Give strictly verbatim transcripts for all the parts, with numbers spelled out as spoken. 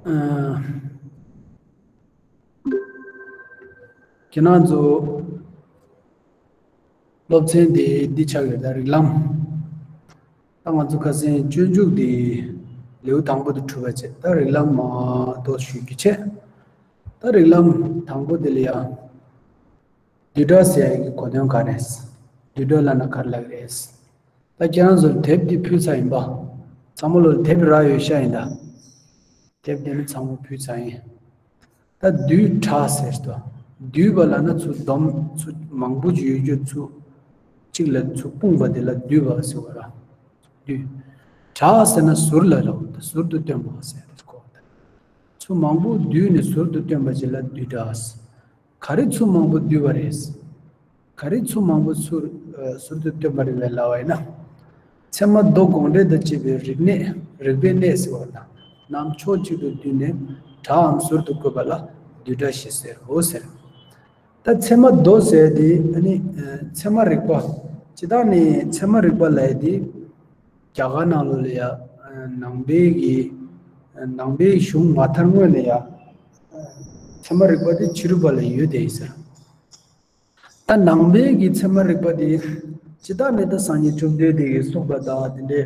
ཨ། ཁྱེད་རང་ཚོ་སློབ་ཚན་དེ་འདི་ཆགས་ཡོད་ད། རིགས་ལམ། ད་ང་ཚོ་ཁ་སང་སྤྱོད་འཇུག་དེ་ལེའུ་དང་པོ་དེ་གྲུབ་པ་བྱས། ད་རིགས་ལམ་མ་གཏོགས་ཞུ་རྒྱུ་བྱས། ད་རིགས་ལམ་དང་པོ་དེ་ལ་ཡང་བསྡུས་གྲྭ་ཟེར་ཡག་གི་གོ་དོན་ག་རེ་རེད། བསྡུས་གྲྭ་ལབ་ན་ག་རེ་ལབ་ཀྱི་རེད། ད་ཁྱེད་རང་ཚོར་དེབ་འདི་ཕུལ་ཚར་ཡིན་པ། ཚང་མ་ལོ་དེབ་རག་ཡོད་ཤག་ཡིན་ད། དེབ་འདི་ནི་ཚང་མ་ཕུལ་ཚར་ཡིན། ད་བསྡུས་གྲྭ་ཟེར་ཏོ། བསྡུས་པ་ལབ་ན་ཚུར་བསྡོམས་ཚུར་མང་པོ་ཅིག་ཡོད་རྒྱུ་ཚུར་གཅིག་ལ་ཚུར་སྤུངས་པ་དེ་ལ་བསྡུས་པ་ཟེར་བ་ར། བསྡུས། གྲྭ་ཟེར་ན་ཟུར་ལ་ར། ཟུར་དུ་བཏོན་པ་ཟེར་ཏེ་གོ། ཚུར་མང་པོ་བསྡུས་ནས་ཟུར་དུ་བཏོན་པ་ཅིག་ལ་བསྡུས་གྲྭ་ཟེར། ག་རེ་ཚུར་མང་པོ་བསྡུས་པ་རེད། ག་རེ་ཚུར་མང་པོ་ཚུར་ཨ་ཟུར་དུ་བཏོན་པ་རེད་པས་ལབ་པ་ཡིན་ན། ཚད་མ་མདོ་དགོངས་འགྲེལ་དང་བཅས་པའི་རིག་གནས། རིག་པའི་གནས་ཟེར་བ་དང་། རྣམས་ཕྱོགས་གཅིག་ཏུ་བསྡུས་ནས་གྲྭའམ་ཟུར་དུ་བཀོད་པ་ལ་བསྡུས་གྲྭ་ཞེས་ཟེར་རོ་ཟེར། ད་ཚད་མ་མདོ་ཟེར་དེ་ཨ་ནི་ཨ་ཚད་མ་རིག་པ། སྤྱིར་བཏང་ནས་ཚད་མ་རིག་པ་ལབ་དེ། རྒྱ་གར་ནང་ལོགས་ལ་ཡ་ཨ་ནང་པའི་གི་ཨ་ནང་པའི་གཞུང་མ་དར་སྔོན་ལ་ཡ་ཨ་ཚད་མ་རིག་པ་དེ་ཕྱི་རོལ་པ་ལ་ཡོད་དེ་ཡིན་ཟེར། ད་ནང་པའི་གི་ཚད་མ་རིག་པ་དེ་སྤྱིར་བཏང་ནས་ད་སངས་རྒྱས་བཅོམ་ལྡན་འདས་ཀྱིས་གསུངས་པ་དང་དེ་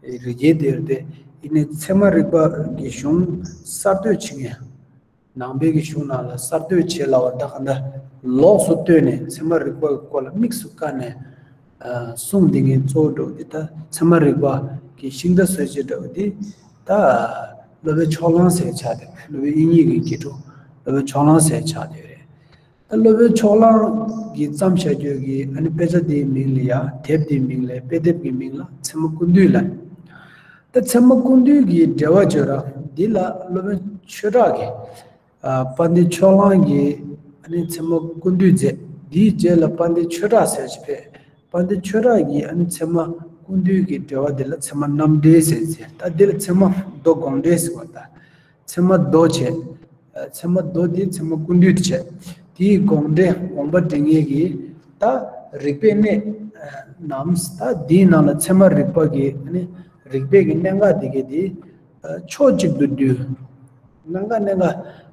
འདྲའི་རིགས་རྒྱན་དེ་རེད་དེ། ཡིན་ནའི་ཚད་མ་རིག་པ་གི་གཞུང་གསར་གཏོད་བྱེད་མཁན། ནང་པའི་གི་གཞུང་ནང་ལ་གསར་གཏོད་བྱེད་ལབ་པ་ད་ག་འདྲ་ལོགས་སུ་བཏོན་ནས་ཚད་མ་རིག་པ་གི་སྐོར་ལ་དམིགས་སུ་བཀར་ནས་ཨ་གསུངས་བསྡད་མཁན་གཙོ་བོ་འདྲ་བོ་དེ་ད་ཚད་མ་རིག་པ་གི་ཤིང་རྟ་སྲོལ་འབྱེད་འདྲ་བོ་དེ་ད་སློབ་དཔོན་ཕྱོགས་གླང་ཟེར་ཆགས་བསྡད། སློབ་དཔོན་དབྱིག་གཉེན་གྱི་དགེ་ཕྲུག་སློབ་དཔོན་ཕྱོགས་གླང་ཟེར་ཆགས་བསྡད་རེད། ད་སློབ་དཔོན་ཕྱོགས་གླང་གིས་བརྩམས་བཞག་རྒྱུ་གི་ཨ་ནི་དཔེ་ཆ་དེའི་མིང་ལ་ཡ་དེབ་དེའི་མིང་ལ་དཔེ་དེབ་ཀྱི་མིང་ལ་ཚད་མ་ཀུན་བཏུས་ལབ། ད་ཚད་མ་ཀུན་བཏུས་ཀྱི་འགྲེལ་བ་བརྗོད་ར་འདི་ལ་སློབ་དཔོན་ཆོས་གྲགས་ཀྱིས་ཨ་དཔལ་ལྡན་ཕྱོགས་གླང་གིས་ཨ་ནི་ཚད་མ་ཀུན་བཏུས་མཛད། འདིའི་རྗེས་ལ་དཔལ་ལྡན་ཆོས་གྲགས་ཟེར་ཞིག་ཕེབས། དཔལ་ལྡན་ཆོས་གྲགས་ཀྱིས་ཨ་ནི་ཚད་མ་ཀུན་བཏུས་ཀྱི་འགྲེལ་བ་འདི་ལ་ཚད་མ་རྣམ་འགྲེལ་ཟེར་ཟེར། ད་འདི་ལ་ཚད་མ་མདོ་དགོངས་འགྲེལ་ཟེར་བ་དང་། ཚད་མ་མདོ་བྱས། ཚད་མ་མདོ་དེ་ཚད་མ་ཀུན་བཏུས་དེ་བྱས། དེའི་དགོངས་འགྲེལ་དགོངས་པ་འགྲེལ་མཁན་གྱི་ད་རིག་པའི་གནས་རྣམས། ད་དེའི་ནང་ལ་ཚད་མ་རིག་པ་གི་ཨ་ནི་རིག་པའི་གི་གནད་འགག་དེ་གའི་དེ་ཕྱོགས་གཅིག་ཏུ་བསྡུས། གནད་འགག་གནད་འགག་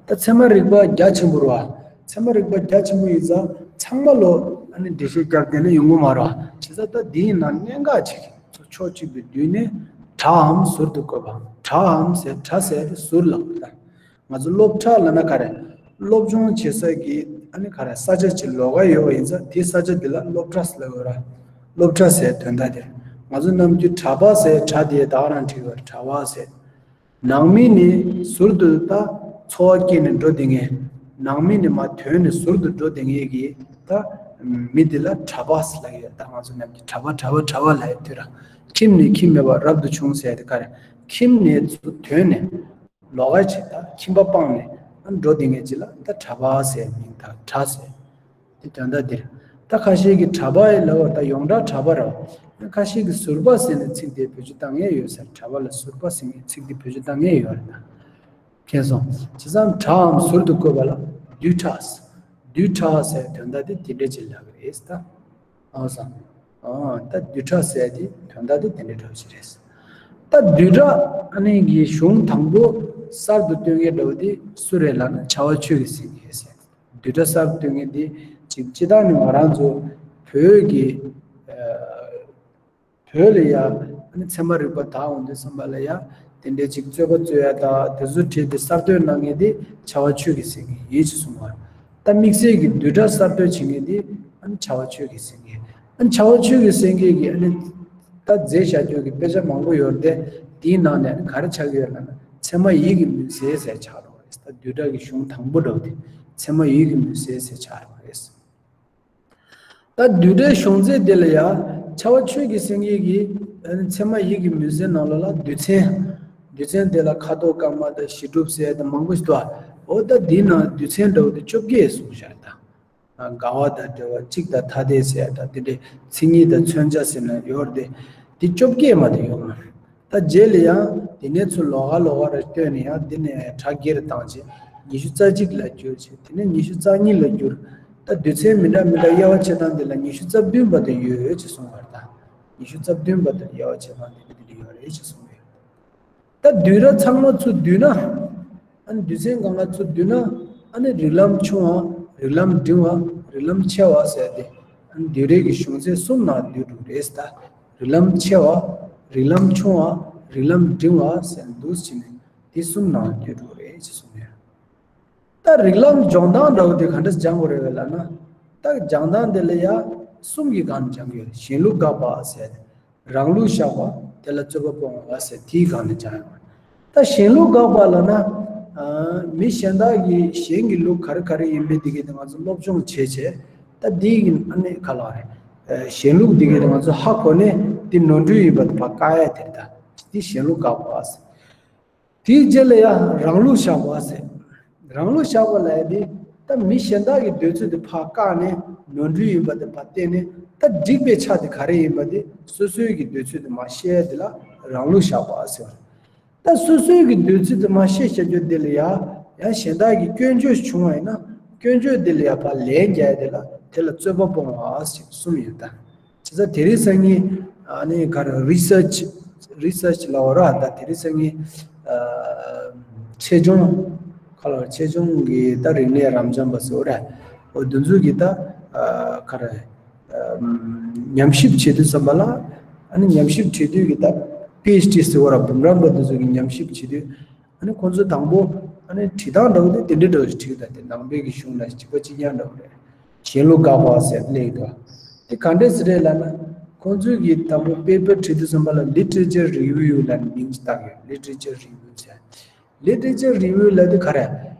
ད་ཚད་མ་རིག་པ་རྒྱ་ཆེན་པོ་རེད་བ། ཚད་མ་རིག་པ་རྒྱ་ཆེན་པོ་ཡིན་ཙང་ཚང་མ་ལོ་ཨ་ནི་འགྲེལ་བཤད་རྒྱབ་བསྡད་ན་ཡོང་གི་མ་རེད་བ། བྱས་ཙང་ད་དེའི་ནང་གནད་འགག་ཅིག་ཕྱོགས་གཅིག་ཏུ་བསྡུས་ནས་གྲྭའམ་ཟུར་དུ་བཀོད་པ། གྲྭའམ་ཟེར་གྲྭ་ཟེར་དེ་ཟུར་ལ་བཀོད་པ། ང་ཚོ་སློབ་གྲྭ་ལབ་ན་ག་རེ། སློབ་སྦྱོང་བྱེད་ས་གི་ཨ་ནི་ག་རེ་ས་ཆ་ཅིག་ལོགས་ཀ་ཡོད་པ་ཡིན་ཙང་དེ་ས་ཆ་དེ་ལ་སློབ་གྲྭ་ཟེར་ལབ་ཡོད་ར། སློབ་གྲྭ་ཟེར་དོན་དག་དེ་རེད། ང་ཚོ་ནམ་རྒྱུན་གྲྭ་པ་ཟེར་གྲྭ་དེ་ད་ག་རང་བྲིས་ཡོད་ར། གྲྭ་པ་ཟེར། ནང་མི་ནི་ཟུར་དུ་ད་འཚོ་བ་སྐྱེལ་ནས་འགྲོ་བསྡད་མཁན། ནང་མི་ནི་མར་ཐོན་ནས་ཟུར་དུ་འགྲོ་བསྡད་མཁན་གྱི་ད་མི་དེ་ལ་གྲྭ་པ་ཟེར་ལབ་ཡོད། ད་ང་ཚོ་ནམ་རྒྱུན་གྲྭ་པ་གྲྭ་པ་གྲྭ་པ་ལབ་ཡོད་དུས་ར། ཁྱིམ་ནས་ཁྱིམ་མེད་པར་རབ་ཏུ་བྱུང་ཟེར་དེ་ག་རེ། ཁྱིམ་ནས་ཚུར་ཐོན་ནས་ལོགས་ཀ་ཅིག་ད་ཁྱིམ་པ་སྤངས་ནས་འགྲོ་བསྡད་མཁན་ཅིག་ལ་ད་གྲྭ་པ་ཟེར་མིང་ད་གྲྭ་ཟེར། དེ་དོན་དག་འདིར། ད་ཁ་ཤས་ཀྱིས་གྲྭ་པ་ཡི་ལབ་པ་ད་ཡོངས་གྲགས་གྲྭ་པ་རེད། ཁ་ཤས་ཀྱིས་ཟུར་པ་ཟེར་ནས་ཚིག་དེ་བེད་སྤྱོད་བཏང་མཁན་ཡོད་ཟེར། གྲྭ་པ་ལ་ཟུར་པ་ཟེར་ནས་ཚིག་དེ་བེད་སྤྱོད་བཏང་མཁན་ཡོད་རེད་ད། མཁྱེན་སོང་། བྱས་ཙང་གྲྭའམ་ཟུར་དུ་བཀོད་པ་ལ་བསྡུས་གྲྭ་ཟེར། བསྡུས་གྲྭ་ཟེར་དོན་དག་དེ་དེ་འདྲ་ཅིག་ལབ་ཀྱི་རེད་ད། ཨང་སང་། ཨང་། ད་བསྡུས་གྲྭ་ཟེར་དེ་དོན་དག་དེ་དེ་འདྲ་འདྲ་བོ་ཞིག་རེད། ད་བསྡུས་གྲྭ་ཨ་ནི་གི་གཞུང་དང་པོ་གསར་དུ་བཏོན་མཁན་འདྲ་བོ་དེ་སུ་རེད་ལབ་ན་བྱ་བ་ཆོས་ཀྱི་སེང་གེ་ཟེར། བསྡུས་གྲྭ་གསར་བཏོན་མཁན་དེ་ཅིག་སྤྱིར་བཏང་ནས་ང་རང་ཚོ་བོད་ཀྱི་ཨ་བོད་ལ་ཡ་ཨ་ནི་ཚད་མ་རིག་པ་དར་འོང་དུས་ཙམ་པ་ལ་ཡ་དེ་འདྲའི་ཅིག་རྩོད་པ་རྩོད་ཡ་དང་དེ་ཚོ་བྲིས་ཏེ་གསར་གཏོད་གནང་མཁན་དེ་བྱ་བ་ཆོས་ཀྱི་སེང་གེ་ཡིན་ཅེས་གསུངས་པ། ད་དམིགས་བསལ་གྱི་བསྡུས་གྲྭ་གསར་གཏོད་བྱེད་མཁན་དེ་ཨ་ནི་བྱ་བ་ཆོས་ཀྱི་སེང་གེ། ཨ་ནི་བྱ་བ་ཆོས་ཀྱི་སེང་གེ་གིས་ཨ་ནི་ད་མཛད་བཞག་རྒྱུ་གི་དཔེ་ཆ་མང་པོ་ཡོད་རེད་དེ། དེའི་ནང་ནས་ཨ་ནི་ག་རེ་ཆགས་ཀྱི་ཡོད་ལབ་ན་ཚད་མ་ཡིད་ཀྱི་མུན་སེལ་ཟེར་ཆགས་འགྲོ་བ་རེད། ད་བསྡུས་གྲྭ་གི་གཞུང་དང་པོ་འདྲ་བོ་དེ་ཚད་མ་ཡིད་ཀྱི་མུན་སེལ་ཟེར་ཆགས་འགྲོ་བ་རེད། ད་བསྡུས་གྲྭའི་གཞུང་ཚད་དེ་ལ་ཡ་བྱ་བ་ཆོས་ཀྱི་སེང་གེ་གིས་ཨ་ནི་ཚད་མ་ཡིད་ཀྱི་མུན་སེལ་ནང་ལོགས་ལ་བསྡུས་ཚན། བསྡུས་ཚན་དེ་ལ་ཁ་དོག་དཀར་དམར་དང་བཞི་སྒྲུབ་ཟེར་དང་མང་པོ་ཞིག་འདུག་འོ་ད་དེའི་ནང་བསྡུས་ཚན་འདྲ་བོ་དེ་བཅོ་བརྒྱད་གསུངས་བཞག་ད། དགའ་བ་དང་འབྲེལ་བ་གཅིག་དང་ཐ་དད་ཟེར་ཡ་དང་དེ་འདྲའི་མཚན་ཉིད་དང་མཚོན་བྱ་ཟེར་ན་ཡོད་རེད་དེ། དེ་བཅོ་བརྒྱད་མ་གཏོགས་ཡོད་མ་རེད། ད་རྗེས་ལ་ཡང་དེ་ནས་ཚུར་ལོགས་ཀ་ལོགས་ཀ་རེ་བཏོན་ནས་ཡང་དེ་ནས་གྲངས་བརྒྱད་རེ་བཏང་བྱས་ཉི་ཤུ་རྩ་གཅིག་ལ་བསྒྱུར་བྱས་དེ་ནས་ཉི་ཤུ་རྩ་གཉིས་ལ་བསྒྱུར། ད་བསྡུས་ཚན་མི་འདྲ་མི་འདྲ་དབྱེ་བ་ཕྱེ་སྟངས་དེ་ལ་ཉི་ཤུ་རྩ་བདུན་བར་དུ་ཡོད་ཅེས་གསུངས་པ་རེད་ད། ཉི་ཤུ་རྩ་བདུན་བར་དུ་དབྱེ་བ་ཕྱེ་སྟངས་དེ་འདི་འདྲ་ཡོད་རེད་ཅེས་གསུངས་ཡོད། ད་བསྡུས་གྲྭ་ཚང་མ་ཚུར་བསྡུས་ན། ཨ་ནི་དུས་ཚོད་གང་ག་ཚུར་བསྡུས་ན། ཨ་ནི་རིགས་ལམ་ཆུང་བ། རིགས་ལམ་འབྲིང་བ། རིགས་ལམ་ཆེ་བ་ཟེར་ཏེ། ཨ་ནི་བསྡུས་གྲྭའི་གཞུང་ཚད་གསུམ་ནང་བསྡུས་འགྲོ་གི་རེད་ད། རིགས་ལམ་ཆེ་བ། རིགས་ལམ་ཆུང་བ། རིགས་ལམ་འབྲིང་བ་ཟེར་འདུག་བྱས་ནས་དེ་གསུམ་ནང་བསྡུས་འགྲོ་གི་རེད་ཅེས་གསུངས་ཡོད། ད་རིགས་ལམ་སྦྱོང་སྟངས་འདྲ་བོ་དེ་ག་འདྲ་སྦྱང་དགོས་རེད་ལབ་ན། ད་སྦྱང་སྟངས་དེ་ལ་ཡ་གསུམ་གྱི་སྒང་ནས་སྦྱང་གི་ཡོད། གཞན་ལུགས་དགག་པ་ཟེར། རང་ལུགས་བཞག་པ། དེ་ལ་རྩོད་པ་སྤོང་བ་ཟེར། དེའི་སྒང་ནས་སྦྱང་ཡོད། ད་གཞན་ལུགས་དགག་པ་ལབ་ན། ཨ། མི་གཞན་དག་གིས་གཞན་གྱི་ལུགས་ག་རེ་ག་རེ་ཡིན་མིན་དེ་གའི་དེ་ང་ཚོ་སློབ་སྦྱོང་བྱས་བྱས། ད་དེའི་གི་ཨ་ནི་ག་ལ་རེད། ཨ། གཞན་ལུགས་དེ་གའི་དེ་ང་ཚོ་ཧ་གོ་ནས་དེ་ནོར་འཁྲུལ་ཡིན་པ་དེ་ཕར་བཀག་ཡ་དེ་རེད་ད། དེ་གཞན་ལུགས་དགག་པ་ཟེར། དེའི་རྗེས་ལ་ཡང་རང་ལུགས་བཞག་པ་ཟེར། རང་ལུགས་བཞག་པ་ལབ་ཡ་དེ། ད་མི་གཞན་དག་གི་འདོད་ཚུལ་དེ་ཕར་བཀག་ནས་ནོར་འཁྲུལ་ཡིན་པ་དེ་ཕར་བསྟན་ནས། ད་འགྲིག་པའི་ཆ་དེ་ག་རེ་ཡིན་པ་དེ་སོ་སོའི་གི་འདོད་ཚུལ་དེ་མར་བཤད་ཡ་དེ་ལ་རང་ལུགས་བཞག་པ་ཟེར། ད་སོ་སོའི་གི་འདོད་ཚུལ་དེ་མར་བཤད་བྱ་རྒྱུ་དེ་ལ་ཡ། ཡང་གཞན་དག་གི་སྐྱོན་བརྗོད་བྱུང་བ་ཡིན་ན། སྐྱོན་བརྗོད་དེ་ལ་ཡ་ཕར་ལན་རྒྱག་ཡ་དེ་ལ། དེ་ལ་རྩོད་པ་སྤོང་བ་ཞེས་གསུམ་ཡོད་ད། བྱས་ཙང་དེ་རིང་སང་ཉིན་ཨ་ནི་ག་རེ། རི་སར་ཆི། རི་སར་ཆི་ལབ་པ་ར། ད་དེ་རིང་སང་ཉིན་ཨ། ཆེད་སྦྱོང་། ག་ལ་ཆེད་སྦྱོང་གི་ད་རིག་གནས་རབ་འབྱམས་པ་ཟེར་བ་ར། འོ་དེ་ཚོ་གི་ད་ཨ། ག་རེ། ཨ། ཉམས་ཞིབ་བྱེད་དུས་ཙམ་པ་ལ། ཨ་ནི་ཉམས་ཞིབ་བྱེད་དུས་གི་ད་པི་ཨེཆ་ཌི་ཟེར་བ་ར། འབུམ་རམས་པ་དེ་ཚོ་གི་ཉམས་ཞིབ་བྱེད་དུས། ཨ་ནི་ཁོང་ཚོ་དང་པོ། ཨ་ནི་བྲིས་སྟངས་འདྲ་བོ་དེ་དེ་འདྲ་འདྲ་བོ་ཞིག་བྲིས་ད། དེ་ནང་པའི་གི་གཞུང་ལ་གཅིག་པ་གཅིག་རྐྱང་འདྲ་བོ་རེད། གཞན་ལུགས་དགག་པ་ཟེར་སླེབས་འདུག་དེ་ག་འདྲས་ཟེར་རེད་ལབ་ན། ཁོང་ཚོས་གི་དང་པོ་པེ་པར་བྲིས་དུས་ཙམ་པ་ལ་ལི་ཊི་རེ་ཅར་རི་ཝིའུ་ལབ་ནས་མིང་ཅིག་བཏགས་ཡོད། ལི་ཊི་རེ་ཅར་རི་ཝིའུ་ཟེར། ལི་ཊི་རེ་ཅར་རི་ཝིའུ་ལབ་དུས་ག་རེ།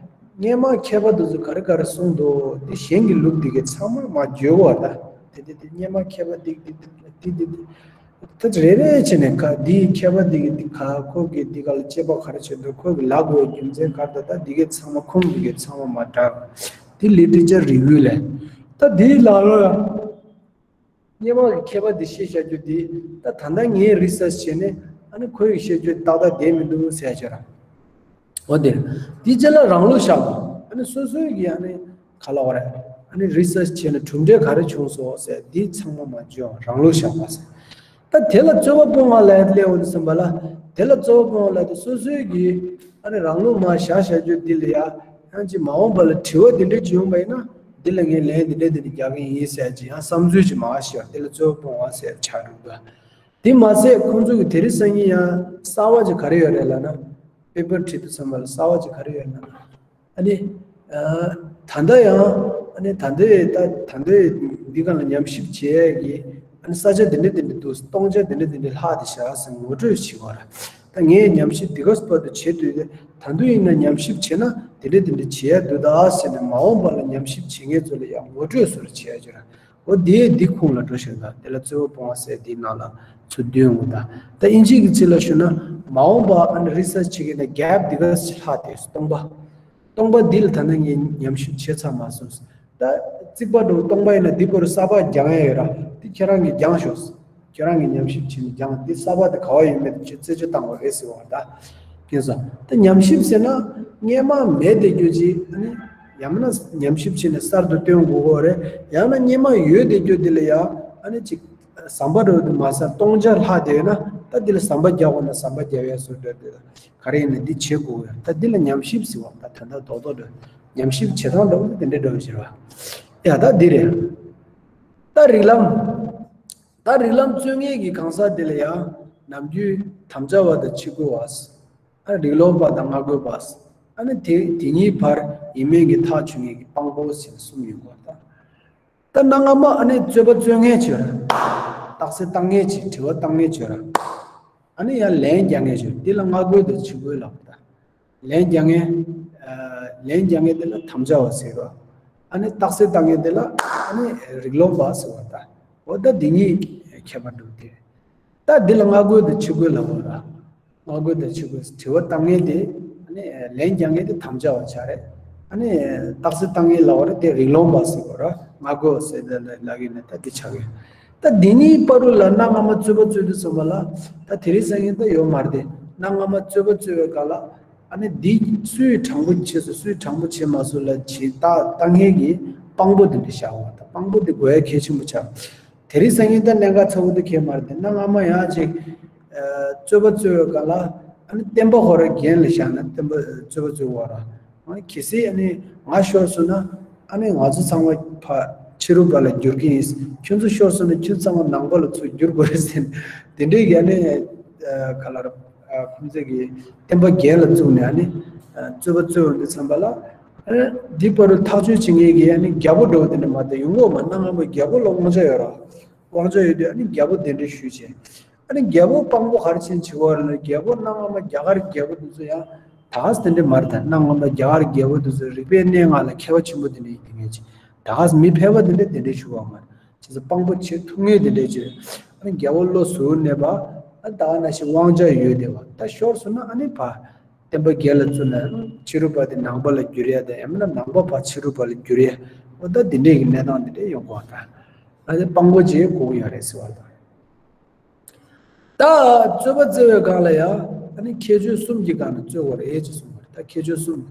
སྔོན་མ་མཁས་པ་དེ་ཚོ་ག་རེ་ག་རེ་གསུངས་འདུག་དེ་གཞན་གྱི་ལུགས་དེ་གའི་ཚང་མ་མར་བརྗོད་དགོས་པ་ད། དེ་དེ་དེ་སྔོན་མ་མཁས་པ་དེ་དེ་དེ་དེ་དེ། ད་རེ་རེ་བྱས་ནས་ག་འདིའི་མཁས་པ་འདི་གི་འདི་ག་ཁོ་གི་འདི་ག་ལ་དཔྱད་པ་ག་རེ་བྱས་འདུག་ཁོ་གི་ལབ་དགོས་རྒྱུ་མཚན་ག་རེ། ད་ད་འདི་གའི་ཚང་མ་ཁུངས་འདི་གའི་ཚང་མ་མར་དྲངས། དེ་ལི་ཊི་རེ་ཅར་རི་ཝིའུ་ལབ། ད་འདིའི་ལག་ལ་སྔོན་མ་གི་མཁས་པ་འདི་བཤད་བྱ་རྒྱུ་འདི། ད་ད་ལྟ་ངས་རི་སར་ཆི་བྱས་ནས། ཨ་ནི་ཁོ་ཡི་བཤད་རྒྱུ་ཏག་ཏག་བསྡད་མི་འདུག་ཟེར་བྱས་ར། འོ་དེ། དེའི་རྗེས་ལ་རང་ལུགས་བཞག་པ། ཨ་ནི་སོ་སོའི་གི་ཨ་ནི་ག་ལབ་དགོས་རེད། ཨ་ནི་རི་སར་ཆི་བྱས་ནས་གྲུབ་འབྲས་ག་རེ་བྱུང་སོང་ཟེར། འདི་ཚང་མ་མར་བརྗོད། རང་ལུགས་བཞག་པ་ཟེར། ད་དེ་ལ་རྩོད་པ་སྤོང་བ་ལབ་ཡ་དེ་སླེབས་འོང་དུས་ཙམ་པ་ལ། དེ་ལ་རྩོད་པ་སྤོང་བ་ལབ་དེ་སོ་སོའི་གི་ཨ་ནི་རང་ལུགས་མར་བཞག་བྱ་རྒྱུ་འདི་ལ་ཡ། ཡང་ཅིག་མ་འོངས་པ་ལ་དྲི་བ་འདི་འདྲ་ཅིག་ཡོང་པ་ཡིན་ན། འདི་ལ་ངས་ལན་འདི་འདྲ་འདི་འདྲ་རྒྱག་གི་ཡིན་ཟེར་ཅིག་ཡང་བསམ་ཚུལ་ཅིག་མར་བཤད་པ་དེ་ལ་རྩོད་པ་སྤོང་བ་ཟེར་ཆགས་འགྲོ་གི་འདུག་དེ་མ་ཟད་ཁོང་ཚོ་གི་དེ་རིང་སང་ཉིན་ཡང་གསར་པ་ཅིག་ག་རེ་ཡོད་རེད་ལབ་ན། པེ་པར་བྲིས་དུས་ཙམ་པ་ལ་གསར་པ་ཅིག་ག་རེ་ཡོད་ན། ཨ་ནི། ཨ། ད་ལྟ་ཡང་། ཨ་ནི་ད་ལྟའི་ད་ད་ལྟའི་འདི་ག་ལ་ཉམས་ཞིབ་བྱེད་ཡས་ཀྱི། ཨ་ནི་ས་ཆ་འདི་འདྲ་འདི་འདྲ་འདུག་སྟོང་ཆ་འདི་འདྲ་འདི་འདྲ་ལྷག་བསྡད་བཞག་ཟེར་ངོ་སྤྲོད་བྱེད་དགོས་ར། ད་ངས་ཉམས་ཞིབ་འདི་ག་བར་དུ་བྱེད་དུས། ད་དུང་ཡིན་ན་ཉམས་ཞིབ་བྱེད་ན་འདི་འདྲ་འདི་འདྲ་བྱེད་ཡ་འདུག་ད་ཟེར་ནས། མ་འོངས་པ་ལ་ཉམས་ཞིབ་བྱེད་མཁན་ཚོ་ལ་ཡང་ངོ་སྤྲོད་བཟོ་འདྲ་བྱེད་ཡ་ཅིག་ར། འོ་དེ་འདི་ཁུངས་ལ་འགྲོ་ཤག་ད་དེ་ལ་རྩོད་པ་སྤོང་བ་ཟེར་དེའི་ནང་ལ་ཚུར་བསྡུས་འོང་ད། ད་དབྱིན་ཇིའི་གི་ཚིག་ལ་ཞུ་ན། མ་འོངས་པ་ཨ་ནི་རི་སར་ཆི་བྱེད་མཁན་ན་གེབ་འདི་ག་ལྷག་བསྡད་སོང་། སྟོང་པ། སྟོང་པ་འདི་ལ་ད་ནི་ངས་ཉམས་ཞིབ་བྱས་ཚར་མ་སོང་། ད་རྩིག་པ་འདྲ་སྟོང་པ་ཡིན་ན་འདི་བར་གསར་པ་རྒྱག་ཡ་ཡོད་ར། འདི་ཁྱེད་རང་གིས་རྒྱག་ཤོག་ཁྱེད་རང་གིས་ཉམས་ཞིབ་བྱས་ནས་རྒྱག་འདི་གསར་པ་དེ་ག་བ་ཡོད་མེད་དེ་རྩད་གཅོད་བཏང་བ་རེད་ཟེར་བ་ད། ཁྱེད་ཚོ། ད་ཉམས་ཞིབ་ཟེར་ན། སྔོན་མ་མེད་བསྡད་རྒྱུ་ཅིག་ཨ་ནི། ཡང་མིན་ན་ཉམས་ཞིབ་བྱས་ནས་གསར་དུ་བཏོན་དགོས་ཀྱི་རེད། ཡང་ན་སྔོན་མ་ཡོད་བསྡད་རྒྱུ་དེ་ལ་ཡང་ཨ་ནི་ཅིག་ཟམ་པ་འདྲ་བོ་དེ་མར་ས་སྟོང་ཆ་ལྷག་བསྡད་ཡོད་ན། ད་འདི་ལ་ཟམ་པ་རྒྱག་དགོས་ན་ཟམ་པ་རྒྱག་ཡ་བཟོ་འདྲ་དེ་ག་རེ་ཡིན་ན་འདི་བྱེད་དགོས་ཀྱི་རེད། ད་འདི་ལ་ཉམས་ཞིབ་ཟེར་བ་ད་ད་ལྟ་རྡོག་རྡོག་འདྲ་ཉམས་ཞིབ་བྱེད་སྟངས་འདྲ་བོ་དེ་འདྲ་འདྲ་བོ་ཞིག་རེད་བ། ཡ་ད་འདི་རེད། ད་རིགས་ལམ། ད་རིགས་ལམ་རྩོད་མཁན་གྱི་གང་ཟག་དེ་ལ་ཡང་ནམ་རྒྱུན་དམ་བཅའ་བ་དང་ཕྱི་རྒོལ་བ། ཨ། རིགས་ལོག་པ་དང་སྔ་རྒོལ་བ། ཨ་ནི་དེ་དེ་གཉིས་བར་ཡིན་མིན་གྱི་ཐག་གཅོད་མཁན་གྱི་དཔང་པོ་ཟེར་གསུམ་ཡོད་སྐོར་དང་། ད་གནའ་སྔ་མ་ཨ་ནི་རྩོད་པ་རྩོད་མཁན་བྱོས་ར། རྟགས་གསལ་བཏང་མཁན་བྱོས། དྲི་བ་བཏང་མཁན་བྱོས་ར། ཨ་ནི་ཡང་ལན་རྒྱག་མཁན་བྱོས། འདི་ལ་སྔ་རྒོལ་དང་ཕྱི་རྒོལ་ལབ་པ་ད། ལན་རྒྱག་མཁན། ཨ། ལན་རྒྱག་མཁན་དེ་ལ་དམ་བཅའ་བ་ཟེར་རོ། ཨ་ནི་རྟགས་གསལ་བཏང་མཁན་དེ་ལ་ཨ་ནི་རིགས་ལོག་པ་ཟེར་བ་ད། འོ་ད་འདི་གཉིས་ཁྱད་པར་འདུག་སྟེ། ད་འདི་ལ་སྔ་རྒོལ་དང་ཕྱི་རྒོལ་ལབ་པ་ལ། སྔ་རྒོལ་དང་ཕྱི་རྒོལ། དྲི་བ་བཏང་མཁན་དེ། ཨ་ནི་ལན་རྒྱག་མཁན་དེ་དམ་བཅའ་བ་ཆགས་རེད། ཨ་ནི་རྟགས་གསལ་བཏང་མཁན་ལབ་པ་རེད། དེ་རིགས་ལོག་པ་ཟེར་དགོས་ར། སྔ་རྒོལ་ཟེར་དེ་ལ་ལབ་ཀྱི་ནི་ད་འདི་ཆགས་ཀྱི། ད་འདི་གཉིས་བར་དུ་ལ་གནའ་སྔ་མ་རྩོད་པ་རྩོད་དུས་ཙམ་པ་ལ། ད་དེ་རིང་སང་ཉིན་ད་ཡོད་མ་རེད་དེ། གནའ་སྔ་མ་རྩོད་པ་རྩོད་པའི་སྐབས་ལ། ཨ་ནི་འདི་སུས་དྲང་པོ་བྱས་སོང་། སུས་དྲང་པོ་བྱས་མ་སོང་ལ་བྱས་ད་ལྟ་ངེད་ཀྱི་དཔང་པོ་དེ་འདྲ་བཞག་པ་དང་། དཔང་པོ་དེ་དགོས་ཡ་གལ་ཆེན་པོ་ཆགས། དེ་རིང་སང་ཉིན་ད་གནད་འགག་ཚ་པོ་དེ་གལ་མ་རེད་དེ། གནའ་སྔ་མ་ཡང་ཅིག་ཨ། རྩོད་པ་རྩོད་པའི་སྐབས་ལ། ཨ་ནི་བསྟན་པ་ཁོ་རང་རྒྱན་ལ་བཞག་ན་བསྟན་པ་རྩོད་པ་རྩོད་པ་ར། ཨ་ནི་གལ་སྲིད་ཨ་ནི་ང་ཤོར་སོང་ན་ཨ་ནི་ང་ཚོ་ཚང་མ་ཕར་ཕྱི་རོལ་པ་ལ་འགྱུར་གྱི་ཡིན། ཁྱོད་ཚོ་ཤོར་སོང་ན་ཁྱོད་ཚང་མ་ནང་པ་ལ་ཚུར་འགྱུར་དགོས་རེད་ཟེར་ནས་དེ་འདྲའི་གི་ཨ་ནི་ག་ལ་ར་ཁོང་ཚོས་ཀྱི་བསྟན་པ་རྒྱན་ལ་བཙུགས་ནས་ཨ་ནི་རྩོད་པ་རྩོད་འོང་དུས་ཙམ་པ་ལ། ཨ་ནི་འདི་བར་དུ་ཐག་གཅོད་བྱེད་མཁན་གྱི་ཨ་ནི་རྒྱལ་པོ་འདྲ་བོ་དེ་འདྲ་མ་གཏོགས་ཡོང་གི་ཡོད་མ་རེད། གནའ་སྔ་མོའི་རྒྱལ་པོ་ལ་དབང་ཆ་ཡོད་ར། དབང་ཆ་ཡོད་དུས་ཨ་ནི་རྒྱལ་པོ་གདན་འདྲེན་ཞུས་བྱས། ཨ་ནི་རྒྱལ་པོ་དཔང་པོ་ག་རེ་བྱས་བྱེད་དགོས་རེད་ལབ་ན། རྒྱལ་པོ་གནའ་སྔ་མོ་རྒྱ་གར་རྒྱལ་པོ་དེ་ཚོ་ཡང་ད་ག་སེ་དེ་འདྲ་མ་རེད་ད། གནའ་སྔ་མོ་རྒྱ་གར་རྒྱལ་པོ་དེ་ཚོ་རིག་པའི་གནས་ལྔ་ལ་མཁས་པ་ཆེན་པོ་དེ་འདྲ་ཡིན་དེ་ངས་ཅི་ད་ག་སེ་མི་ཕལ་པ་དེ་འདྲ་གདན་འདྲེན་ཞུ་བ་མ་རེད། བྱས་ཙང་དཔང་པོ་བྱེད་ཐུབ་མཁན་དེ་འདྲ་ཅིག་རེད། ཨ་ནི་རྒྱལ་པོ་བློ་གཟུར་གནས་པ། ཨ་ད་ག་ནང་བཞིན་དབང་ཆ་ཡོད་བསྡད་པ། ད་ཤོར་སོང་ན་ཨ་ནི་ཕར་བསྟན་པ་རྒྱན་ལ་བཙུགས་ནས་ཕྱི་རོལ་པ་དེ་ནང་པ་ལ་བསྒྱུར་ཡ་དང་། ཡང་མིན་ན་ནང་པ་ཕར་ཕྱི་རོལ་པ་ལ་བསྒྱུར་ཡ། འོ་ད་དེ་འདྲའི་གི་གནས་སྟངས་དེ་འདྲ་ཡོང་གི་ཡོད་རེད། ཨ་ནི་དཔང་པོ་བྱེད་དགོས་ཀྱི་ཡོད་རེད་ཟེར་བ་དང་། ད་རྩོད་པ་རྩོད་པའི་སྒང་ལ་ཡང་ཨ་ནི་ཁྱད་ཆོས་གསུམ་གྱི་སྒང་ནས་རྩོད་དགོས་རེད་ཅེས་གསུངས་པ་རེད། ད་ཁྱད་ཆོས་གསུམ།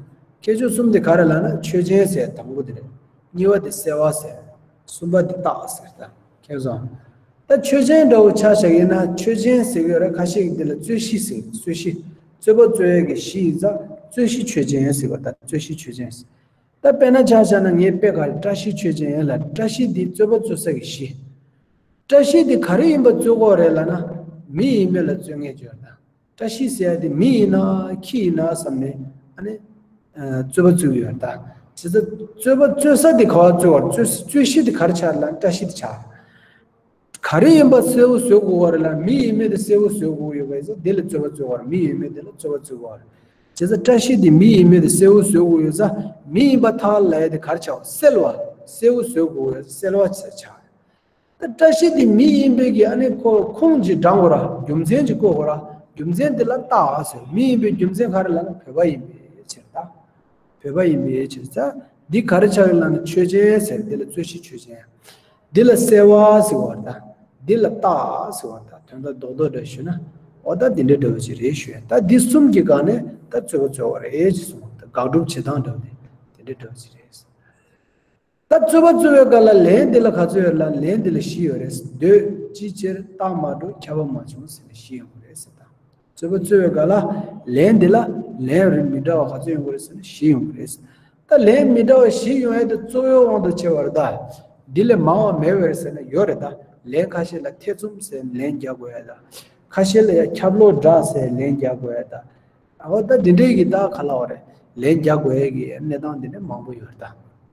ཁྱད་ཆོས་གསུམ་དེ་ག་རེ་ལབ་ན་ཆོས་ཅན་ཟེར་དང་པོ་དེ་རེད། གཉིས་པ་དེ་སེལ་བ་ཟེར། གསུམ་པ་དེ་རྟགས་ཟེར། ད་མཁྱེན་སོང་། ད་ཆོས་ཅན་འདྲ་བོ་ཆ་བཞག་ཡིན་ན་ཆོས་ཅན་ཟེར་གྱི་ཡོད་རེད། ཁ་ཤས་ཀྱིས་འདི་ལ་རྩོད་གཞི་ཟེར། རྩོད་གཞི། རྩོད་པ་རྩོད་ཡས་ཀྱི་གཞི་ཡིན་ཙང་རྩོད་གཞི་ཆོས་ཅན་ཟེར་བ། ད་རྩོད་གཞི་ཆོས་ཅན་ཟེར། ད་དཔེར་ན་ཆ་བཞག་ན་ངས་དཔེ་ག་རེ། བཀྲ་ཤིས་ཆོས་ཅན་ཡིན་ལ། བཀྲ་ཤིས་འདི་རྩོད་པ་རྩོད་ས་གི་གཞི། བཀྲ་ཤིས་འདི་ག་རེ་ཡིན་པ་རྩོད་དགོས་རེད་ལབ་ན། མི་ཡིན་མིན་ལ་རྩོད་མཁན་ཅིག་ཡོད་རེད་ད། བཀྲ་ཤིས་ཟེར་ཡ་དེ་མི་ཡིན་ན་ཁྱི་ཡིན་ན་བསམ་ནས་ཨ་ནི་རྩོད་པ་རྩོད་ཀྱི་ཡོད་རེད་ད། བྱས་ཙང་རྩོད་པ་རྩོད་ས་དེ་ག་པར་རྩོད་དགོས་རེད། རྩོད་རྩོད་གཞི་དེ་ག་རེ་ཆགས་ལབ་ན་བཀྲ་ཤིས་དེ་ཆགས། ག་རེ་ཡིན་པ་གསལ་པོ་བཟོ་དགོས་པ་རེད་ལ། མི་ཡིན་མིན་དེ་གསལ་པོ་བཟོ་དགོས་ཡོད་པ་ཡིན་ཙང་འདི་ལ་རྩོད་པ་རྩོད་པ་རེད། མི་ཡིན་མིན་དེ་ལ་རྩོད་པ་རྩོད་དགོས་པ་རེད། བྱས་ཙང་བཀྲ་ཤིས་དེ་མི་ཡིན་མིན་དེ་གསལ་པོ་བཟོ་དགོས་ཡོད་ཙང་མི་ཡིན་པ་ཐལ་ལབ་ཡ་དེ་ག་རེ་ཆགས། གསལ་བ། གསལ་པོ་བཟོ་དགོས་ཡོད་ཙང་གསལ་བ་ཆགས། ད་བཀྲ་ཤིས་དེ་མི་ཡིན་པའི་གི་ཨ་ནི་ཁོ་ཁུངས་ཅིག་དྲངས་དགོས་ར། རྒྱུ་མཚན་ཅིག་བཀོད་དགོས་ར། རྒྱུ་མཚན་དེ་ལ་རྟགས་ཟེར། མི་ཡིན་པའི་རྒྱུ་མཚན་ག་རེ་ལབ་ན་བོད་པ་ཡིན་པའི་ཕྱིར་ད། བོད་པ་ཡིན་པའི་ཕྱིར་ད། འདི་ག་རེ་ཆགས་ཡོད་ལབ་ན་ཆོས་ཅན་ཟེར། འདི་ལ་རྩོད་གཞི་ཆོས་ཅན། འདི་ལ་སེལ་བ་ཟེར་བ་དང་། འདི་ལ་རྟགས་ཟེར་བ་དང་། དོན་དག་རྡོག་རྡོག་འདྲ་ཞུ་ན། འོ་ད་འདི་འདྲ་འདྲ་བོ་ཞིག་རེད་ཞུ་ཡ། ད་འདི་གསུམ་གྱི་སྒང་ནས་ད་རྩོད་པ་རྩོད་པ་རེད་ཅེས་གསུངས། ད་དགག་སྒྲུབ་བྱེད་སྟངས་འདྲ་བོ་དེ་འདི་འདྲ་འདྲ་བོ་ཞིག་རེད། ད་རྩོད་པ་རྩོད་པའི་སྐབས་ལ་ལན་འདི་ལ་ག་ཚོད་ཡོད་ལབ་ན། ལན་འདི་ལ་བཞི་ཡོད་རེད། འདོད། ཅིའི་ཕྱིར། རྟགས་མ་གྲུབ། ཁྱབ་པ་མ་བྱུང་ཟེར་ནས་བཞི་ཡོང་གི་རེད་ཟེར། ད་རྩོད་པ་རྩོད་པའི་སྐབས་ལ་ལན་འདི་ལ་ལན་རིགས་མི་འདྲ་བ་ག་ཚོད་ཡོང་གི་རེད་ཟེར་ན་བཞི་ཡོང་གི་རེད། ད་ལན་མི་འདྲ་བ་བཞི་ཡོང་ཡས་དེ་གཙོ་བོའི་དབང་དུ་བྱས་པ་རེད་ད། འདི་ལས་མང་བ་མེད་པ་རེད་ཟེར་ན་ཡོད་རེད་ད། ལན་ཁ་ཤས་ལ་ཐེ་ཚོམ་ཟེར་ལན་རྒྱག་དགོས་ཡ་ད། ཁ་ཤས་ལ་ཡ་ཁྱབ་ལོག་འདྲ་ཟེར་ལན་རྒྱག་དགོས་ཡ་ད། འོ་ད་འདི་འདྲའི་གི་ད་ག་ལབ་དགོས་རེད། ལན་རྒྱག་དགོས་ཡས་ཀྱི་གནས་སྟངས་འདི་ནི་མང་པོ་ཡོད་རེད་ད།